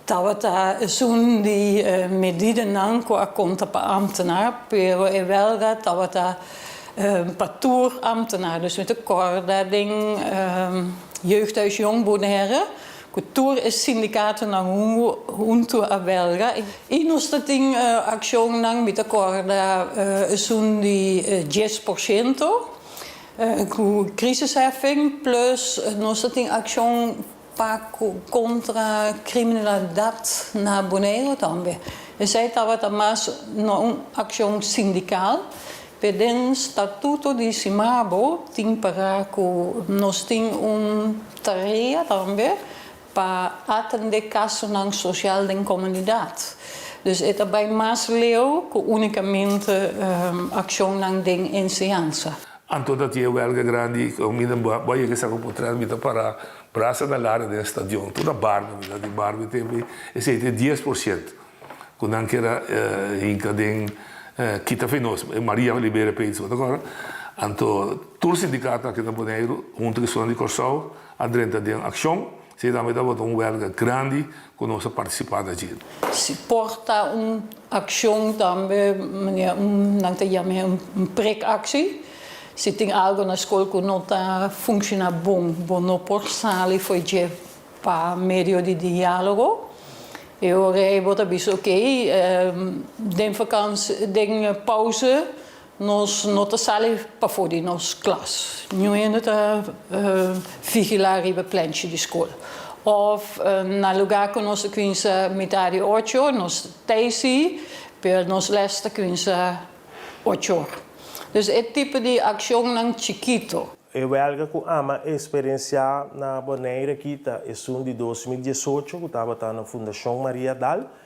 tabata esun di medidanan ku a konta pa ámtenar, pero e wèlga tabata pa tur ámtenar. Dus mi ta kòrda den Jeugdhuis Jong Bonaire ku tur e sindikatonan huntu a wèlga i nos ta tin akshonnan, mi ta kòrda esun di dies por shento. Ku crisisheffing plus nos ta tin akshon pa ku kontra kriminalidat na Boneiru tambe. Esei tabata mas no un akshon sindikal, pero den statuto di Simabo tin pará ku nos tin un tarea tambe pa atendé kasonan sosial den komunidat. Dus e ta bai mas leu ku únikamente akshonnan den enseñansa. Anto ta tin e wèlga grandi ku mi nan bo a yega sa ku por tras mi ta para brasa na lara den stadion tur na barba mi ta tin barba e tempu ei esei ta e dies por shento ku nan kier a hinka den kita fe nos e Maria Libera Peetz bo ta kòrda anto tur sindikato aki na Boneiru huntu ku esunnan di Kòrsou a drenta den akshon. Sí, tambe tabata un wèlga grandi ku nos a partisipá na dje. Si por ta un akshon tambe, manera un nan ta yam'é un prikaksie. Si tin algu na skol ku no ta funshoná bon, bo no por sali fo'i dje pa medio di diálogo. E ora ei bo ta bisa okey, den vakansi, den pauze Nos no ta sali pafó di nos klas. Niun hende ta vigilá riba plenchi di skol. Òf na lugá ku nos ta kuminsá mitar di ocho, nos ta sí, pero nos lès ta kuminsá ocho or. Dus e tipo di akshonnan chikito. E wèlga ku ama eksperensiá na Bonaire aki ta esun di 2018 ku tabata na Fundashon Maria Dal.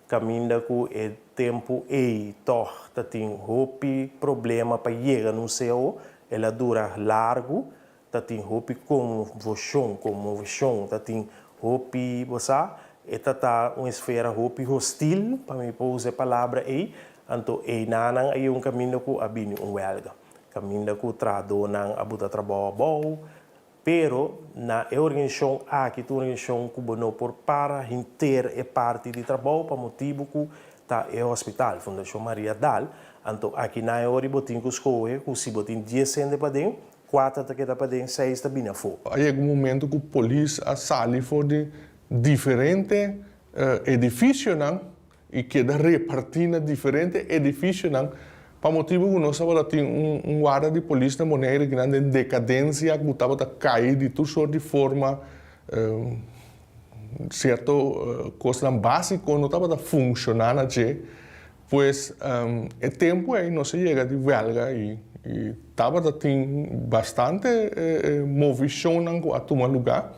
Kaminda ku e tempu ei tòg ta tin hopi problema pa yega na un cao, el a dura largu, ta tin hopi konvoshon, konmoveshon, ta tin hopi, bo sa, e ta ta un esfera hopi hostil, pa mi por usa e palabra ei, anto einanan a yega un kaminda ku a bini un wèlga, kaminda ku trahadónan a buta trabou abou, Pero na e organisashon aki ta un organisashon ku bo no por para henter e parti di trabou pa motibu ku ta e hospital, Fundashon Maria Dal, anto aki na e ora bo tin ku skohe ku si bo tin dies hende paden, kuater ta keda paden, seis ta bini afó. A yega un momento ku polis a sali for di diferente edifisionan i keda repartí na diferente edifisionan pa motibu ku nos tabata tin un warda di polis na Bonaire kinan den dekadensia ku tabata kai di tur sort di forma, sierto kosnan básiko no tabata funshoná na dje. Pues e tempu ei nos a yega di wèlga i tabata tin bastante movishonnan ku a tuma lugá.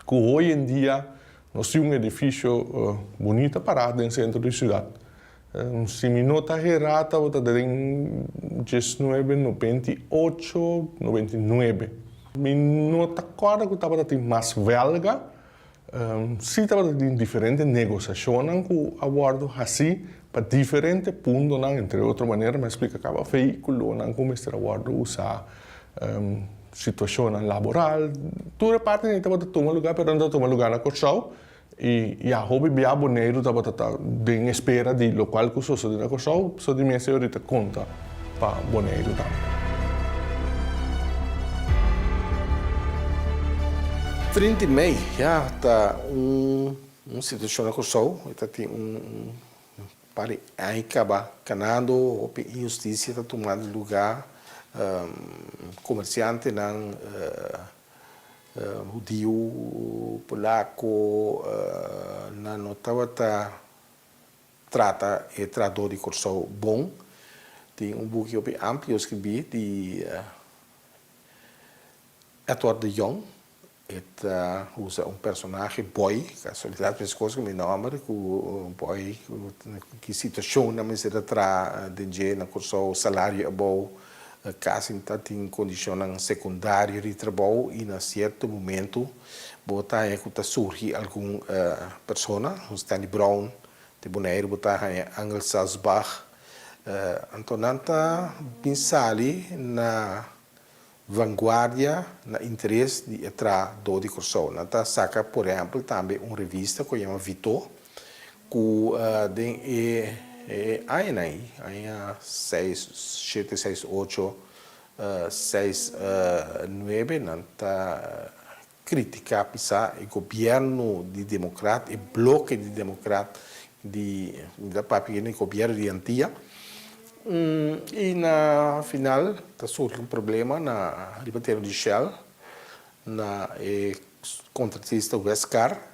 Ku hoy en dia nos tin un edifisio bunita pará den sentro di siudat. Si mi no ta herá tabata den diesnuebe nobenta i ocho, nobenta i nuebe. Mi no ta kòrda ku tabata tin mas wèlga. Sí tabata tin diferente negosiashonnan ku a wòrdu hasí pa diferente puntonan, entre otro manera mi a splika kaba vehíkulonan ku mester a wòrdu usá. Situashonnan laboral, tur e partinan ei tabata tuma lugá, pero nan ta tuma lugá na Kòrsou i ya hopi bia Boneiru tabata ta den espera di lokual ku sosodé na Kòrsou, so di mes e orita konta pa Boneiru tambe. 30 di mei ya ta un situashon na Kòrsou, e ta tin un Par di aña kaba kanando hopi inhustisia ta tumando lugá, komersiantenan hudiu, polako, nan no tabata trata e trahadó di Kòrsou bon. Tin un buki hopi amplio skibí di Edward de Jong. E ta usa un personahe, Boy, casualidad mescos cu mi nomber, cu Boy cu ki situacion nan mester ta traha den dje na Corsou, salario abou, casi ta tin condicionnan secundario di trabou y na cierto momento bo ta haña cu ta surgi algun persona, un Stanley Brown di Bonaire, bo ta haña Angel Salsbach, anto nan ta bin sali na Vanguardia na interes di e tra do di Kòrsou. Nan ta saka por ehèmpel tambe un revista ku a yama Vitó ku den e añanan ei, aña seis, shete, seis, ocho, seis, nuebe, nan ta kritiká pisá e gobièrnu di demokrat, e bloke di demokrat di, mi ta papia di gobièrnu di Antia. I na final ta surgi un problema na riba tereno di Shell na e kontratista Westcar.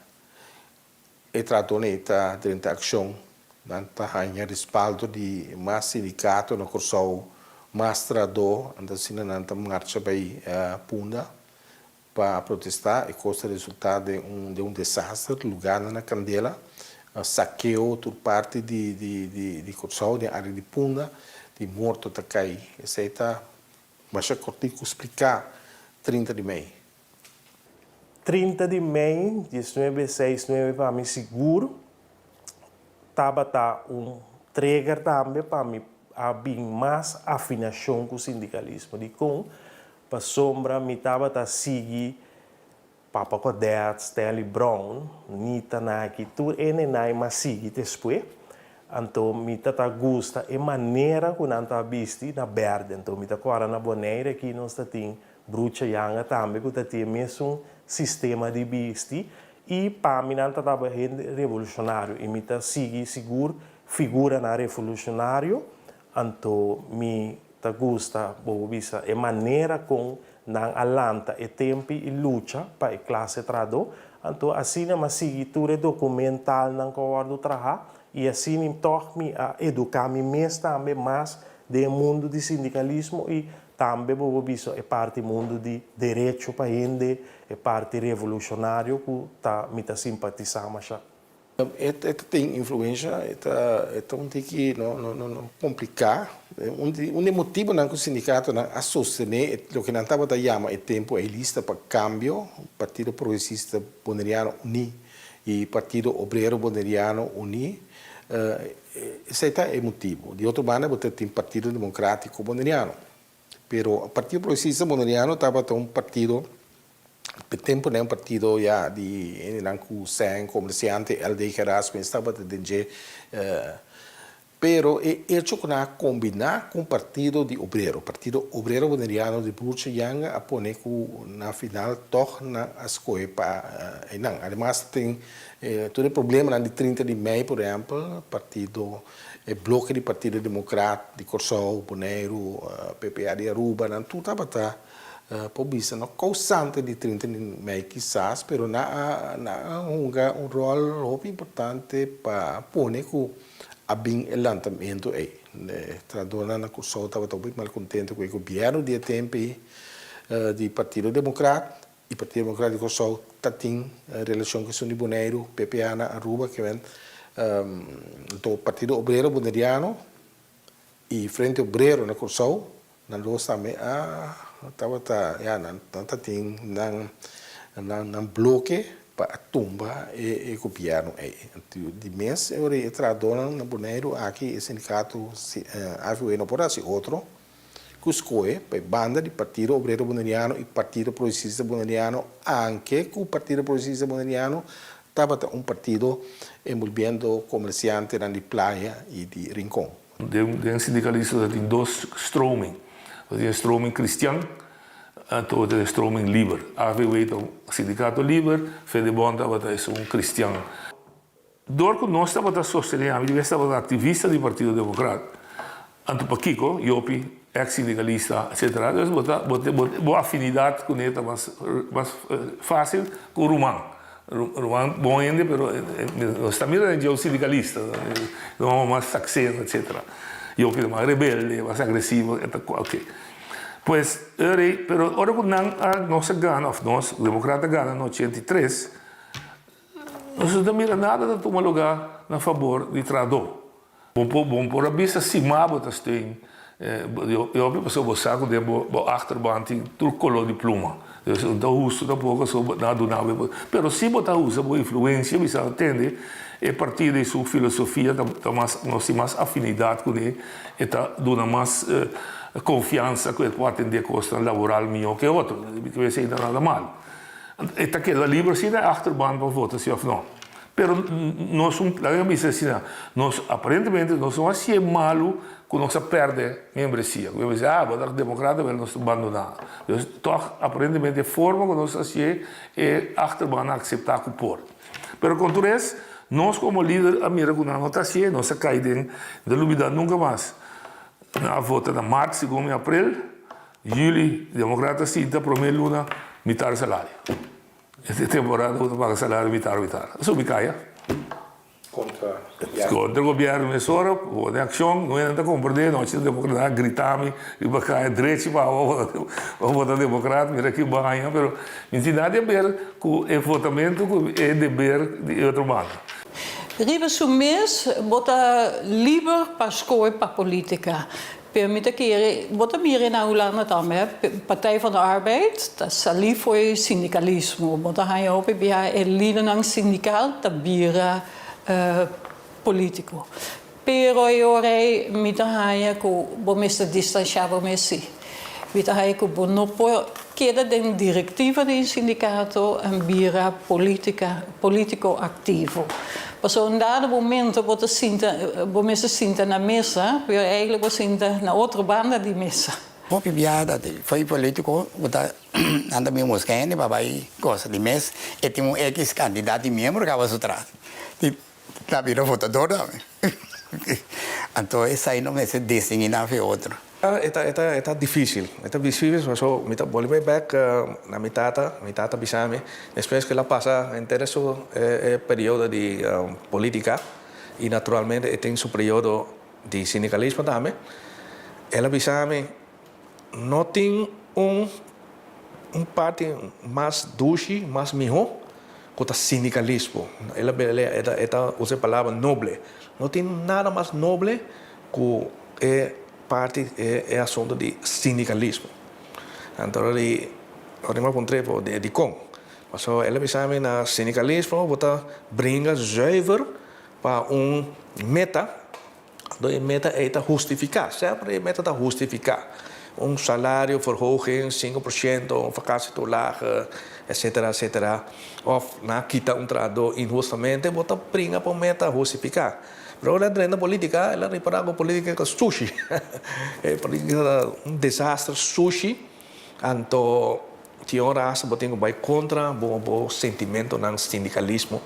E tratonan ei ta drenta akshon. Nan ta haña respaldo di mas sindikato na Kòrsou, mas trahadó, anto asina nan ta marcha bai Punda pa protestá. E kos ta resultá den un den un desaster, lugánan na kandela, sakeo tur parti di di di Kòrsou den área di Punda, di morto ta kai. Esei ta masha kòrtiku spliká 30 di mei. 30 di mei diesnuebe seis nuebe pa mi sigur tabata un trigger tambe pa mi a bin mas afinashon ku sindikalismo. Dikon? Pasobra mi tabata sigui Papa Godett, Stanley Brown, Nita Naki, tur e nenai m'a sigui despues. Anto mi ta ta gusta e manera ku nan ta bisti na berde. Anto mi ta kòrda na Bonaire aki nos ta tin Brucha Yanga tambe ku ta tin e mesun sistema di bisti i pa mi nan ta tabata hende revolushonario i mi ta sigui sigur figuranan revolushonario anto mi ta gusta bo por bisa e manera kon nan a lanta e tempi i lucha pa e klase trahadó anto asina mi a sigui tur e dokumentalnan ku a wòrdu traha i asina tòg mi a eduká mi mes tambe mas den e mundu di sindikalismo i Tambe bo por bisa e parti mundu di derecho pa hende, e parti revolucionario cu ta mi ta simpatisa masha. E ta tin influencia, e ta e ta un tiki no no no complica. Un di un di e motibonan cu sindicatonan a sostene e loke nan tabata yama e tempo ei lista pa cambio, Partido Progresista Boneriano Uní y Partido Obrero Boneriano Uní, Esei ta e motibu. Di otro banda bo ta tin Partido Democratico Boneriano. Pero Partido Progresista Boneriano tabata un partido, p'e temponan un partido ya di hendenan ku sèn, komersiante, LD Gerasmes tabata den dje. Pero e echo ku nan a kombiná ku un partido di obrero, Partido Obrero Boneriano di Broertje Janga a pone ku na final tòg nan a skohe pa einan. Ademas tin Tur e problemanan di 30 di mei, por ehèmpel, partido, e bloke di Partido Demokrat di Kòrsou, Boneiru, PPA di Aruba, nan tur tabata por bisa no kousante di 30 di mei kisas, pero nan a nan a hunga un ròl hopi importante pa pone ku a bin e lantamentu ei. E trahadónan na Kòrsou tabata hopi malkontento ku e gobièrnu di e tempu ei di Partido Demokrat. E Partido Democrático di Kòrsou ta tin relashon ku esun di Boneiru, PPA na Aruba, kimen anto Partido Obrero Boneriano i Frente Obrero na Kòrsou, nan dos tambe a tabata, ya, nan ta tin nan nan bloke pa a tumba e gobièrnu ei. Anto di mes e ora ei e trahadónan na Boneiru aki e sindikato AVW no por hasi otro ku skohe pa e banda di Partido Obrero Boneriano i Partido Progresista Boneriano, anke ku Partido Progresista Boneriano tabata un partido enbolbiendo komersiantenan di Playa i di Rincon. Den sindikalismo ta tin dos stroming. Ta tin e stroming kristian anto ta tin e stroming liber. AVW ta un sindikato liber, Fedebon tabata esun kristian. Dor ku nos tabata sostené, ami di bes tabata aktivista di Partido Demokrat, anto pakiko, Jopi, eks sindikalista, etsetera, dus bo ta, bo bo bo afinidat kuné ta mas mas fásil ku ruman. Ruman bon hende pero nos ta mira den dje un sindikalista, un hòmber mas sakseno, etsetera. Jopi ta mas rebelde, mas agresivo, e ta oke. Pues, pero ora ku nan a, nos a gana, òf nos, demokrat a gana na 83, Nos no ta mira nada ta tuma lugá na fabor di trahadó. Bo por bo por a bisa si ma bo ta steun e hopi pasobra bo sa ku den bo bo achterban tin tur koló di pluma. Dus no ta hustu tampoko so bo nan a duna bo e bo. Pero si bo ta usa bo influensia bisa tende e partido i su filosofia ta ta mas nos tin mas afinidat kuné e ta duna mas konfiansa ku e por atendé kosnan laboral mihó ke otro. Mi ta bisa esei no ta nada malo. E ta keda liber si na e achterban pa vota si of no. Pero nos un, laga mi bisa asina, nos aparentemente nos no hacié malu cu nos a perde membresia. Cu mi a bisa, ah, bo ta democrata, pero nos ta bandona. Dus toch aparentemente e forma cu nos hacié e achterban a acepta cu por. Pero con tur es, nos como lider a mira cu nan no ta hacié, nos a cay den, no ta lubida nunca mas. Nan a vota na mart segun mi aprel, juli Democrata sinta prome luna mitar salario. E temporada ku ta paga salario mitar mitar. A subi kaya. Kontra Kontra gobierno mesora pone akshon, no hende ta komprende, nochi ta demokrat a grita mi riba kaya drechi pa bo vota demokrat, mira ki baña, pero mi tin nada di haber ku e votamentu ku e deber di e otro banda. Riba su mes bo ta liber pa skohe pa politica. Pero mi ta kere, bo ta mira na Hulanda tambe, Partij van de Arbeid ta salí for e sindikalismo. Bo ta haña hopi biaha e lidernan sindikal ta bira polítiko. Pero e ora ei mi ta haña ku bo mester distanshá bo mes sí. Mi ta haña ku bo no por keda den direktiva di un sindikato en bira polítika, polítiko aktivo. Pasobra un dado momento bo ta sinta, bo mester sinta na mesa, pero eigenlijk bo sinta na otro banda di mesa. Hopi biaha ta fo'i polítiko ku ta nan ta bin buska hende pa bai gosa di mes e tin un ekis kantidat di miembro kaba su tras. Ta bira votador tambe. Anto esai no mester distingui nan fi otro. E ta e ta e ta dificil e ta dificil paso mi ta bolbe bek na mi tata mi tata bisa mi despues ku el a pasa henter su e periodo di politica y naturalmente e tin su periodo di sindicalismo tambe el a bisa mi no tin un un parti mas dushi, mas mihó ku ta sindikalismo. El a e ta usa e palabra noble. No tin nada mas noble ku e parti, e asuntu di sindikalismo. Anto ora di ora mi a puntr'é por dikon. Pasobra el a bisa mi na sindikalismo bo ta bringa zuiver pa un meta. Anto e meta ei ta hustifiká, semper e meta ta hustifiká. Un salario verhoging 5%, un vakantietoelage, etcetera, etcetera. Òf nan a kita un trahadó inhustamente, bo ta bringa pa un meta hustifiká. Pero ora el a drenta polítika, el a ripará ku polítika ta sushi. E polítika ta un desaster sushi, anto Tin ora hasta bo tin ku bai kontra bo bo sentimentonan sindikalismo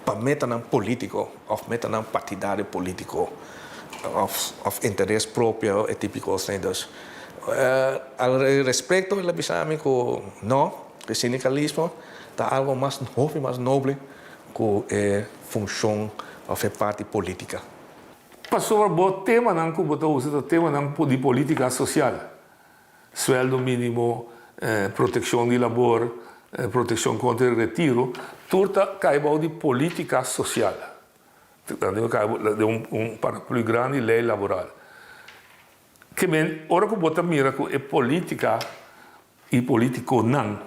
pa metanan polítiko òf metanan partidario polítiko òf òf interes propio e tipo kosnan. Dus al respekto el a bisa mi ku no, e sindikalismo ta algo mas hopi mas noble ku e funshon òf e parti polítika. Pasobra bo temanan ku bo ta usa ta temanan di polítika sosial. Sueldo mínimo, protekshon di labor, protekshon kontra e retiro, tur ta kai bou di polítika sosial. Nan tin ku kai den un paraplü grandi, lei laboral. Ke men, ora ku bo ta mira ku e polítika i polítikonan,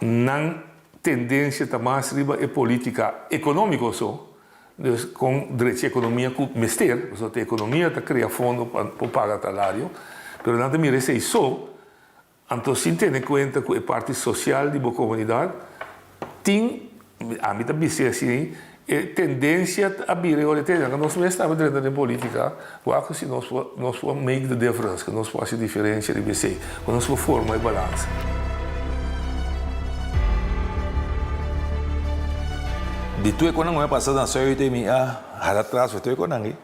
nan tendensia ta mas riba e polítika ekonómiko so, Dus kon drecha ekonomia ku mester, pasobra ta ekonomia ta krea fondo pa por paga talario, pero nan ta mira esei so, anto sin tene kuenta ku e parti sosial di bo komunidat tin, ami ta bis'é asina, e tendensia a bira e ora te, nos mes tambe drenta den politika, wak ku si nos por nos por make the difference, ku nos por hasi diferensia riba esei, ku nos por forma e balansa. Di tur e konan ku mi a pasa na Zuid mi a hala tras for tur e konan aki.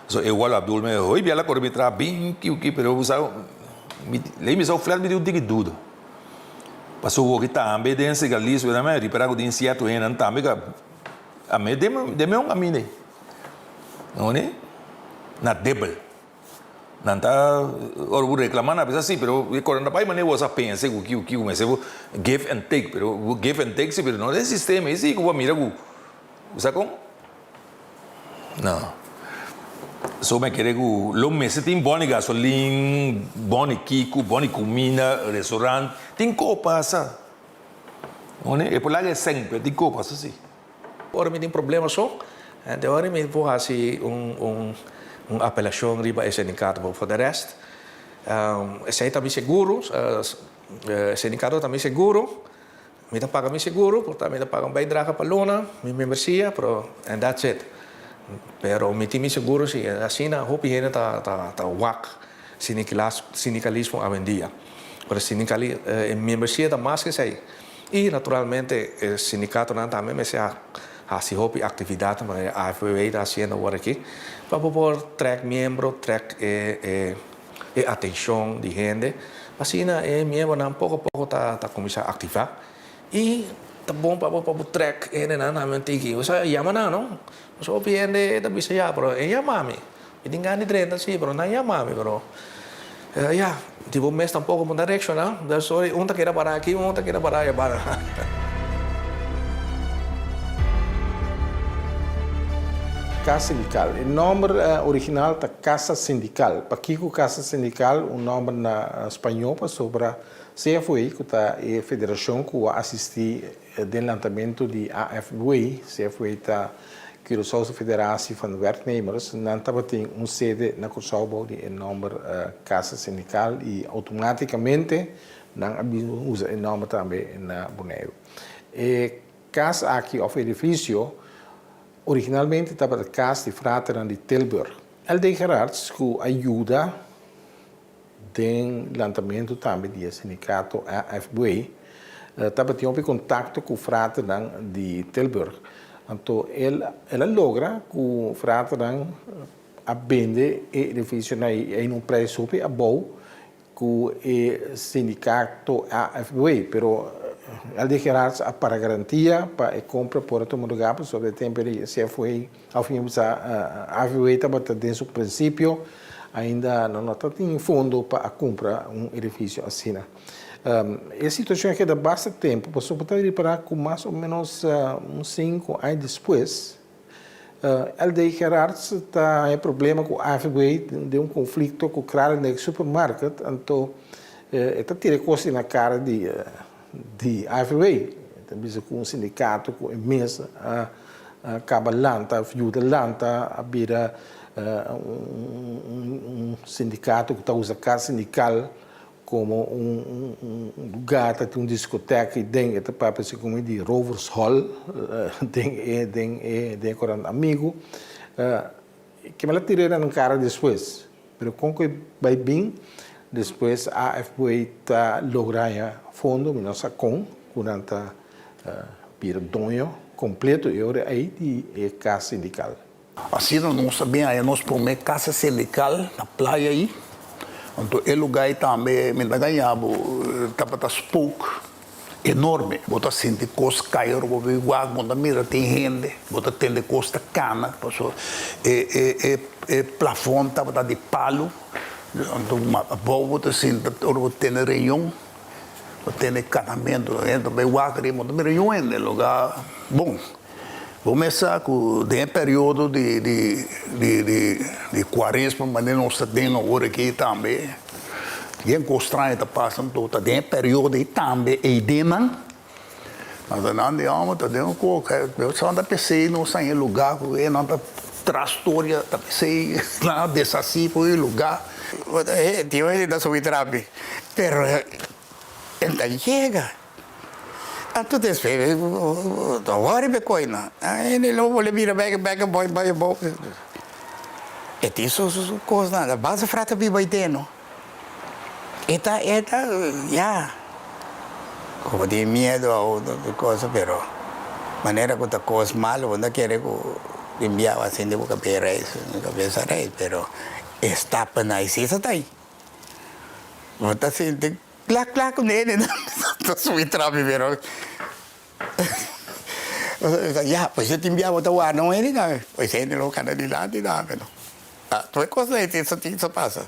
So e Walo Abdul mi hoy bia la kore mi traha bin kiu ki pero bo sa mi lei mi sa flat mi tin un tiki duda. Pasobra bo ki tambe den sindikalismo mi a ripara ku tin sierto hendenan tambe ku a mi den mi un kaminda ei. No na debel. Nan ta ora bo reclama nan a bisa si pero e cora no ta bay manera bo sa pensa cu kico kico mester bo give and take pero bo give and take si pero no den sistema ey si cu bo a mira cu bo sa con no so mi a kere cu lo mester tin bon di gasolin bon di kico bon di cuminda restaurant tin co pasa e por laga e cen pero tin co pasa si. Ora mi tin problema so, de ora mi por hasi un un apelashon riba e sindikato, pero for de rest esei ta mi seguro, e sindikato ta mi seguro, mi ta paga mi seguro, por ta mi ta paga un bijdrage pa luna, mi membresia, pero and that's it. Pero mi tin mi seguro si, asina hopi hende ta ta wak sindikalismo awendia. Pero e membresia ta mas ke esei. I naturalmente e sindikatonan tambe mester a Hasi hopi aktividatnan manera AFBW ta hasiendo awor aki pa bo por trèk miembro, trèk e e atenshon di hende pa asina e miembronan poko poko ta ta kuminsá aktivá i ta bon pa bo pa bo trèk hendenan tambe un tiki. Bo sa yama nan no, pasobra hopi hende ta bisa ya pero e yama mi, mi tin gana di drenta si pero nan yama mi pero ya di bo mes tampoko bo ta reakshoná, sorry un ta keda pará aki un ta keda pará ayabanda. Kas Sindikal. E nòmber original ta Casa Sindical. Pakiko Casa Sindical? Un nòmber na spañó pasobra CFUE, ku ta e federashon ku a asistí den lantamentu di AFBUE, CFUE ta Curaçaose Federatie van Werknemers, nan tabatin un sede na Kòrsou bou di e nòmber Casa Sindical i outomátikamente nan a bin usa e nòmber tambe na Boneiru. E kas aki òf edifisio originalmente tabata kas di fraternan di Tilburg. LD. Gerards ku a yuda den lantamentu tambe di e sindikato AFBW tabatin hopi kontakto ku fraternan di Tilburg. Anto el el a logra ku fraternan a bende e edifisionan ei na un preis hopi abou ku e sindikato AFBW, pero LD Gerards a para garantia pa e kompra por a tuma lugar pasobra e tempu di CFW òf mi bisa AFBW tabata den su prinsipio ainda no no tabatin fondo pa a kumpra un edifisio asina. E situashon a keda basta tempu pasobra bo ta ripará ku mas o ménos un sinku aña despues LD Gerards ta haña problema ku AFB den un konflikto ku Kralendijk Supermarket, anto e ta tira e kos na kara di di AFB. E ta bisa ku un sindikato ku e mes a kaba lanta òf yuda lanta a bira un sindikato ku ta usa kas sindikal Komo un lugar ta tin un diskotek i den e ta papia si komo di Rovers Hall den e den e den e korant Amigu. Ke mel a tira nan kara despues, pero kon ku e bai bin despues AFBA ta logra haña fondo, mi no sa kon ku nan ta bira doño kompleto e ora ei di e kas sindikal. Asina nos ta bin haya nos prome casa sindical na playa ayi. Anto e lugar ayi tambe mi ta gaña bo tabata spook enorme. Bo ta sinti cos cay ora bo bin wak bo ta mira tin hende, bo ta tende cos ta cana pasobra e e e e plafon tabata di palo. Anto abou bo ta sinta ora bo tene reunion bo tene canamento hende ta bay wak ariba bo ta mira niun hende lugar bon. Bo mes sa ku den e periodo di di di di di kuaresma manera nos ta den awor aki tambe yen kos straño ta pasa anto ta den e periodo ei tambe eidennan anto nan di hòmber ta den un koka sa ta p'esei nos ta den e lugá ku e nan ta tras storia ta p'esei nan a deshasí for e lugá. Tin hende ta subi trapi pero e ta yega. Anto despues ta wòri be koi nan. Hende lo bolbe bira bek bek bai bai abou. E tin su su kosnan. Ta basta frata biba aden no. E ta e ta ya. Ku bo tin miedu a otro cosa pero manera ku ta kos malo bo no ta kere ku tin biaha asin di bo kabes reis kabes a reis pero e stapnan ai si sa ta ai. Bo ta sinti. Kla kla ku nene nan ta subi trapi pero ya pues e tin bia bo ta warda un hende tambe pues hende lo kana dilanti tambe no tur e kosnan ei tin sa pasa.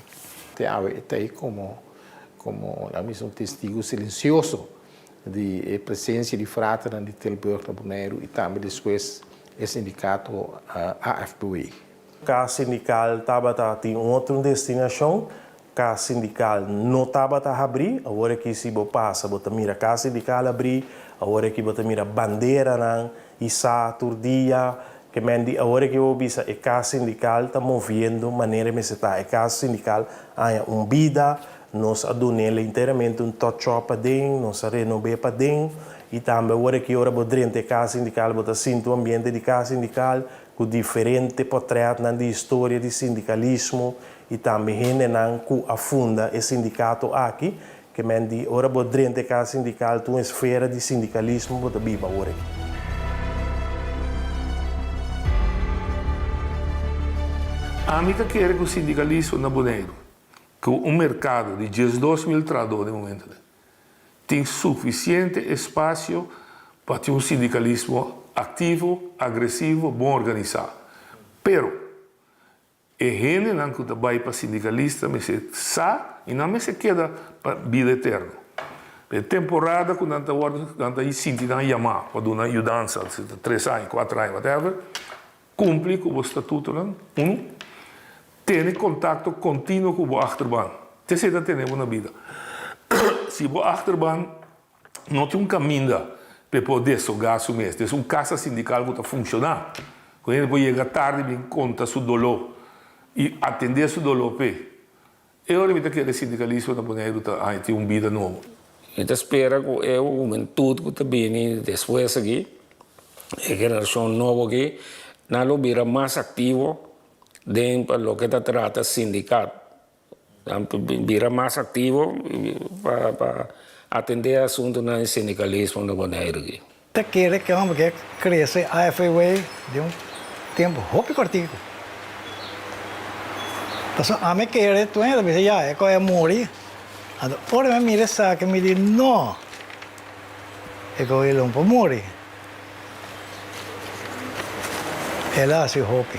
Te awe e ta ei komo komo nan bisa un testigu silensioso di e presensia di fraternan di Tilburg na Boneiru i tambe despues e sindikato AFBW. Kas sindikal tabata tin un otro destinashon Kas sindikal no tabata habrí, awor aki si bo pasa bo ta mira kas sindikal habrí, awor aki bo ta mira banderanan hisá tur dia, ke men di awor aki bo bisa e kas sindikal ta moviendo manera e mester ta, e kas sindikal haña un bida, nos a dun'el enteramente un touch-up paden, nos a renob'é paden, i tambe awor aki ora bo drenta e kas sindikal bo ta sinti un ambiente di kas sindikal ku diferente pòtrètnan di historia di sindikalismo, I tambe hendenan ku a funda e sindikato aki, ke men di ora bo drenta e kas sindikal ta un esfera di sindikalismo bo ta biba awor aki. Ami ta kere ku sindikalismo na Boneiru, ku un merkado di 12.000 trahadó den momentunan, tin sufisiente espasio pa tin un sindikalismo aktivo, agresivo, bon organisá. Pero, E hendenan ku ta bai pa sindikalista mester sa i nan mester keda pa bida eterno. Pa e temporada ku nan ta wòrdu nan ta sinti nan yamá pa duna yudansa, si ta tres aña, kuater aña, whatever, kumpli ku bo statutonan, unu, tene kontakto kontinuo ku bo achterban. Esei ta tene bo na bida. Si bo achterban No tin un kaminda pa e por deshogá su mes. Des un kasa sindikal ku ta funshoná, ku hende por yega tardi bin konta su doló i atendé su doló p'e. E ora mi ta kere sindikalismo na Boneiru ta haña tin un bida nobo. Mi ta spera ku e hubentut ku ta bini despues aki, e generashon nobo aki, nan lo bira mas aktivo den pa loke ta trata sindikat. Nan bira mas aktivo pa atendé asuntunan di sindikalismo na Boneiru aki. Ta kere ku e hòmber ke krese AFW den un tempu hopi kòrtiku. Pasobra ami kere tur hende ta bisa ya e kòe a muri. Anto ora mi mira esaki mi di no, e kòe lo no por muri. El a hasi hopi.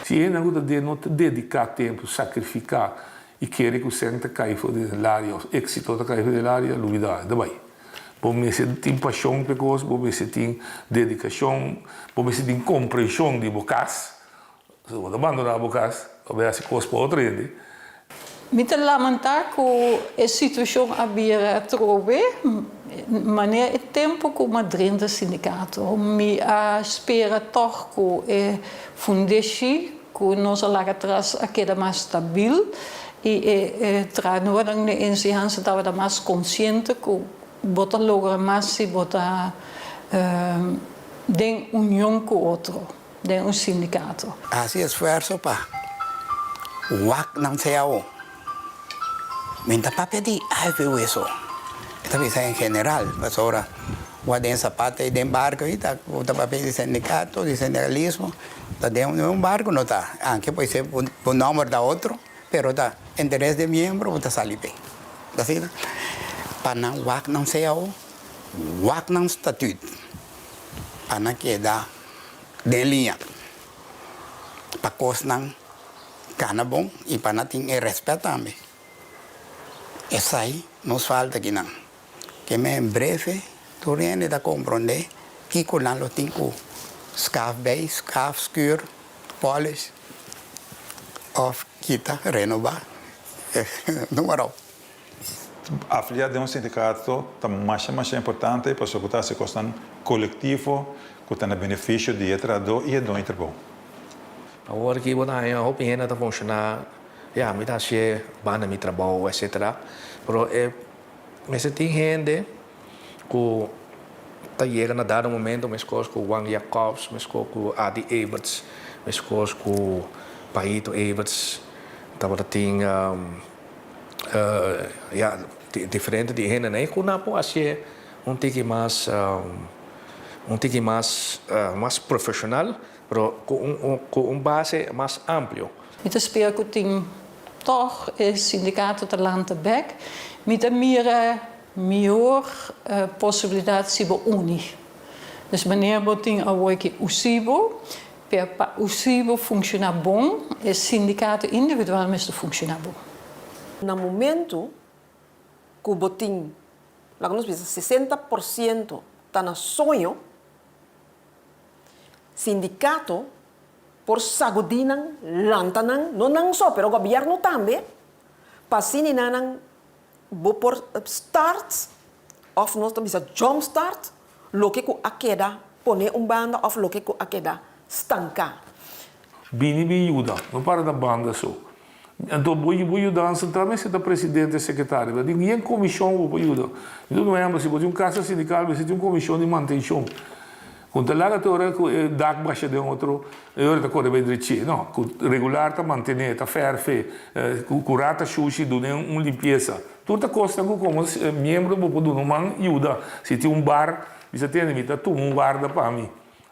Si hendenan ku ta den no ta dediká tempu, sakrifiká i kere ku sèn ta kai for di den laria òf éksito ta kai for di den laria, lubidá, e ta bai. Bo mester tin pashon pa e kos, bo mester tin dedikashon, bo mester tin komprenshon di bo kas. Pasobra bo ta bandoná bo kas pa bai hasi kos pa otro hende. Mi ta lamentá ku e situashon a bira atrobe manera e tempu ku m'a drenta sindikato. Mi a spera tòg ku e fundeshi ku nos a laga atras a keda mas stabil i e trahadornan den enseñansa tabata mas konsiente ku bo ta logra mas si bo ta den union ku otro. Den un sindikato. Hasi esfuerso pa wak nan cao. Mi ta papia di AFW so. Mi ta bisa en general, pasobra wak den zapata i den barco i ta bo ta papia di sindikato, di sindikalismo, ta den un barco no ta, anke por ser bo nomber ta otro, pero ta interes di miembro bo ta sali p'e. Ta asina? Pa nan wak nan cao, wak nan statuut, pa nan keda. Den liña pa kosnan kana bon i pa nan tin e rèspèt tambe. Esei nos falta akinan. Ke men breve tur hende ta komprondé kiko nan lo tin ku skaf bei, skaf, skür, polish òf kita, renobá, noem maar op. Afiliá den un sindikato ta masha masha importante pasobra ku ta hasi kosnan kolektivo ku ta na benefisio di e trahadó i e doño di trabou. Awor aki bo ta haña hopi hende ta funshoná, ya mi ta hasié banda mi trabou etcetera, pero e mester tin hende ku ta yega na dado momento meskos ku Juan Jacobs, meskos ku Adi Everts, meskos ku Paito Everts tabata tin. Ya, diferente di hendenan e ku nan por hasié un tiki mas, un tiki mas, mas profeshonal, pero ku un ku un base mas amplio. Mi ta spera ku tin tòg e sindikato ta lanta bèk. Mi ta mira mihor posibilidat si bo uni. Dus manera bo tin awor ki USIBO, Pero pa USIBO funciona bon, e sindicato individual mester funciona bon. Na momento cu bo tin, laga nos bisa 60% ta na soño, sindicato por sagudi nan, lanta nan, no nan so, pero gobierno tambe, pa asina nan bo por start of nos ta bisa jump start loke ku a keda pone un banda of loke ku a keda stanká. Bini bin yuda, no para na banda so. Anto bo bo yudansa ta mester ta presidente, sekretario, pero tin yen komishon ku bo por yuda. Mi ta duna un ehèmpel, si bo tin un kasa sindikal mester tin un komishon di mantenshon. Ku ta laga te ora ku e dak basha den otro, e ora ta kore bai drechi. No, ku regular ta mantené, ta fèrf'é, ku kurá ta shushi, dun'é un limpiesa. Tur ta kosnan ku komo miembro bo por duna un man yuda. Si tin un bar, bisa tende mi ta tuma un warda pa mi.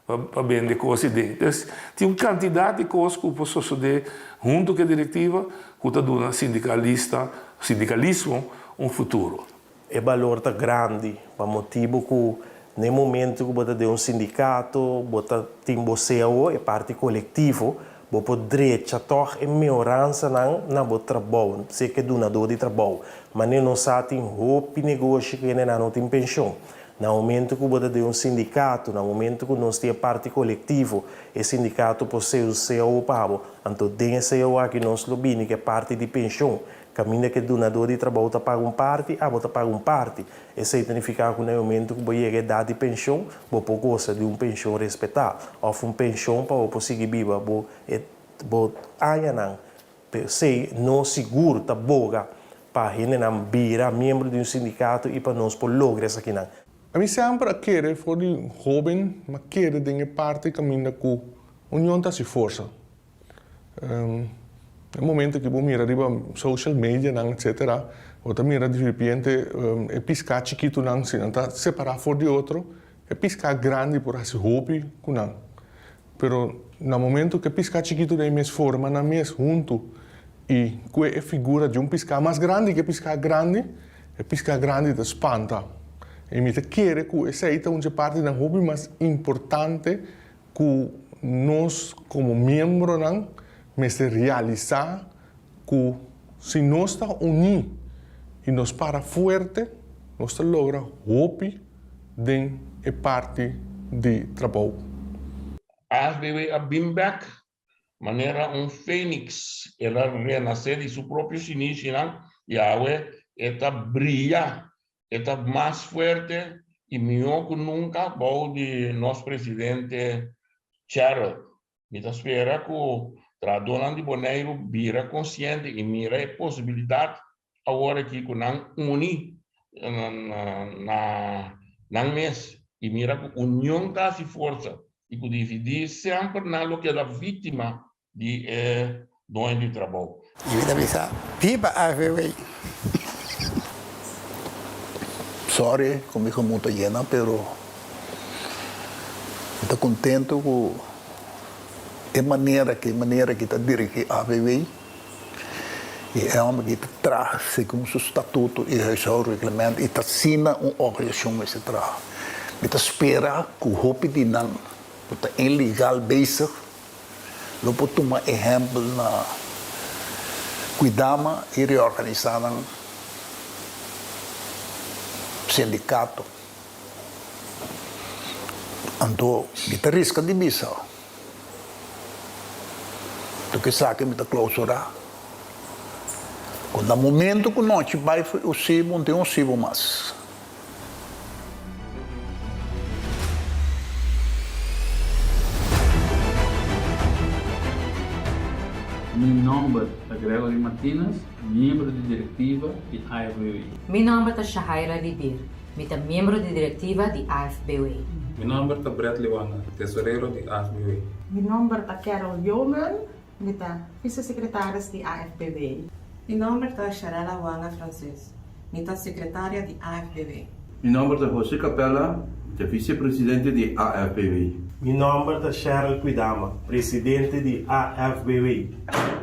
Pa bende kos i den. Pues tin un kantidat di kos ku por sosodé huntu ku e direktiva ku ta duna sindikalista, sindikalismo un futuro. E balor ta grandi pa motibu ku na e momentu ku bo ta den un sindikato bo ta tin bo cao, e parti kolektivo, bo por drecha tòg e mehoransanan na bo trabou, sea ku e dunadó di trabou. Manera nos sa tin hopi negoshi ku hendenan no tin penshon. Na momento ku bo ta den un sindikato, na momento ku nos tin e parti kolektivo, e sindikato por ser un cao pa bo. Anto den e cao aki nos lo bini ku e parti di penshon. Kaminda ku e dunadó di trabou ta paga un parti, abo ta paga un parti. Esei ta nifiká ku na e momento ku bo yega edat di penshon, bo por gosa di un penshon respetá òf un penshon pa bo por sigui biba bo e bo añanan. P'esei nos sigur ta boga pa hendenan bira miembro di un sindikato i pa nos por logra esakinan. Ami semper a kere for di hoben, m'a kere den e parti kaminda ku union ta hasi forsa. E momento ku bo mira riba social medianan etcetera, bo ta mira di repente e piská chikitunan si nan ta separá for di otro, e piská grandi por hasi hopi ku nan. Pero na momento ku e piská chikitu den e mes forma nan mes huntu i kue e figura di un piská mas grandi ku e piská grandi, e piská grandi ta spanta. I mi ta kere ku esei ta un dje partinan hopi mas importante ku nos komo miembronan mester realisá ku si nos ta uní i nos para fuerte, nos ta logra hopi den e parti di trabou. AFBW a bin bek manera un feniks, el a renasé di su propio sinishinan i awe e ta bria, e ta mas fuerte i mihó ku nunka bou di nos presidente Gerald. Mi ta spera ku trahadónan di Boneiru bira konsiente i mira e posibilidat awor aki ku nan uni na nan mes i mira ku union ta hasi forsa i ku dividí semper nan lo keda víktima di e doño di trabou. I mi ta bisa, Biba AVW! Sorry ku mi gemoed ta yena pero mi ta contento ku e manera ku e manera ki ta dirigi AVW i e homber ki ta traha segun su statuto i huishoudreglement i ta asina un organisacion mester traha. Mi ta spera ku hopi di nan ku ta inlegal bezig Lo por tuma ehèmpel na Kuidama i reorganisá nan sindikato. Anto mi ta riska di bisa loke esaki mi ta klousurá ku na momento ku nochi bai for e osibo, no tin osibo mas. Mi nòmber ta Gregory Martinus, miembro di direktiva di AFBW. Mi nòmber ta Shahaira Libier, mi ta miembro di direktiva di AFBW. Mi nòmber ta Bradley Wanga, tesorero di AFBW. Mi nòmber ta Carol Yeoman, mi ta visesekretaris di AFBW. Mi nòmber ta Sharella Wanga Francis, Mi ta sekretaria di AFBW. Mi nòmber ta José Capella, mi ta visepresidente di AFBW. Mi nòmber ta Sheryl Kwidama, presidente di AFBW.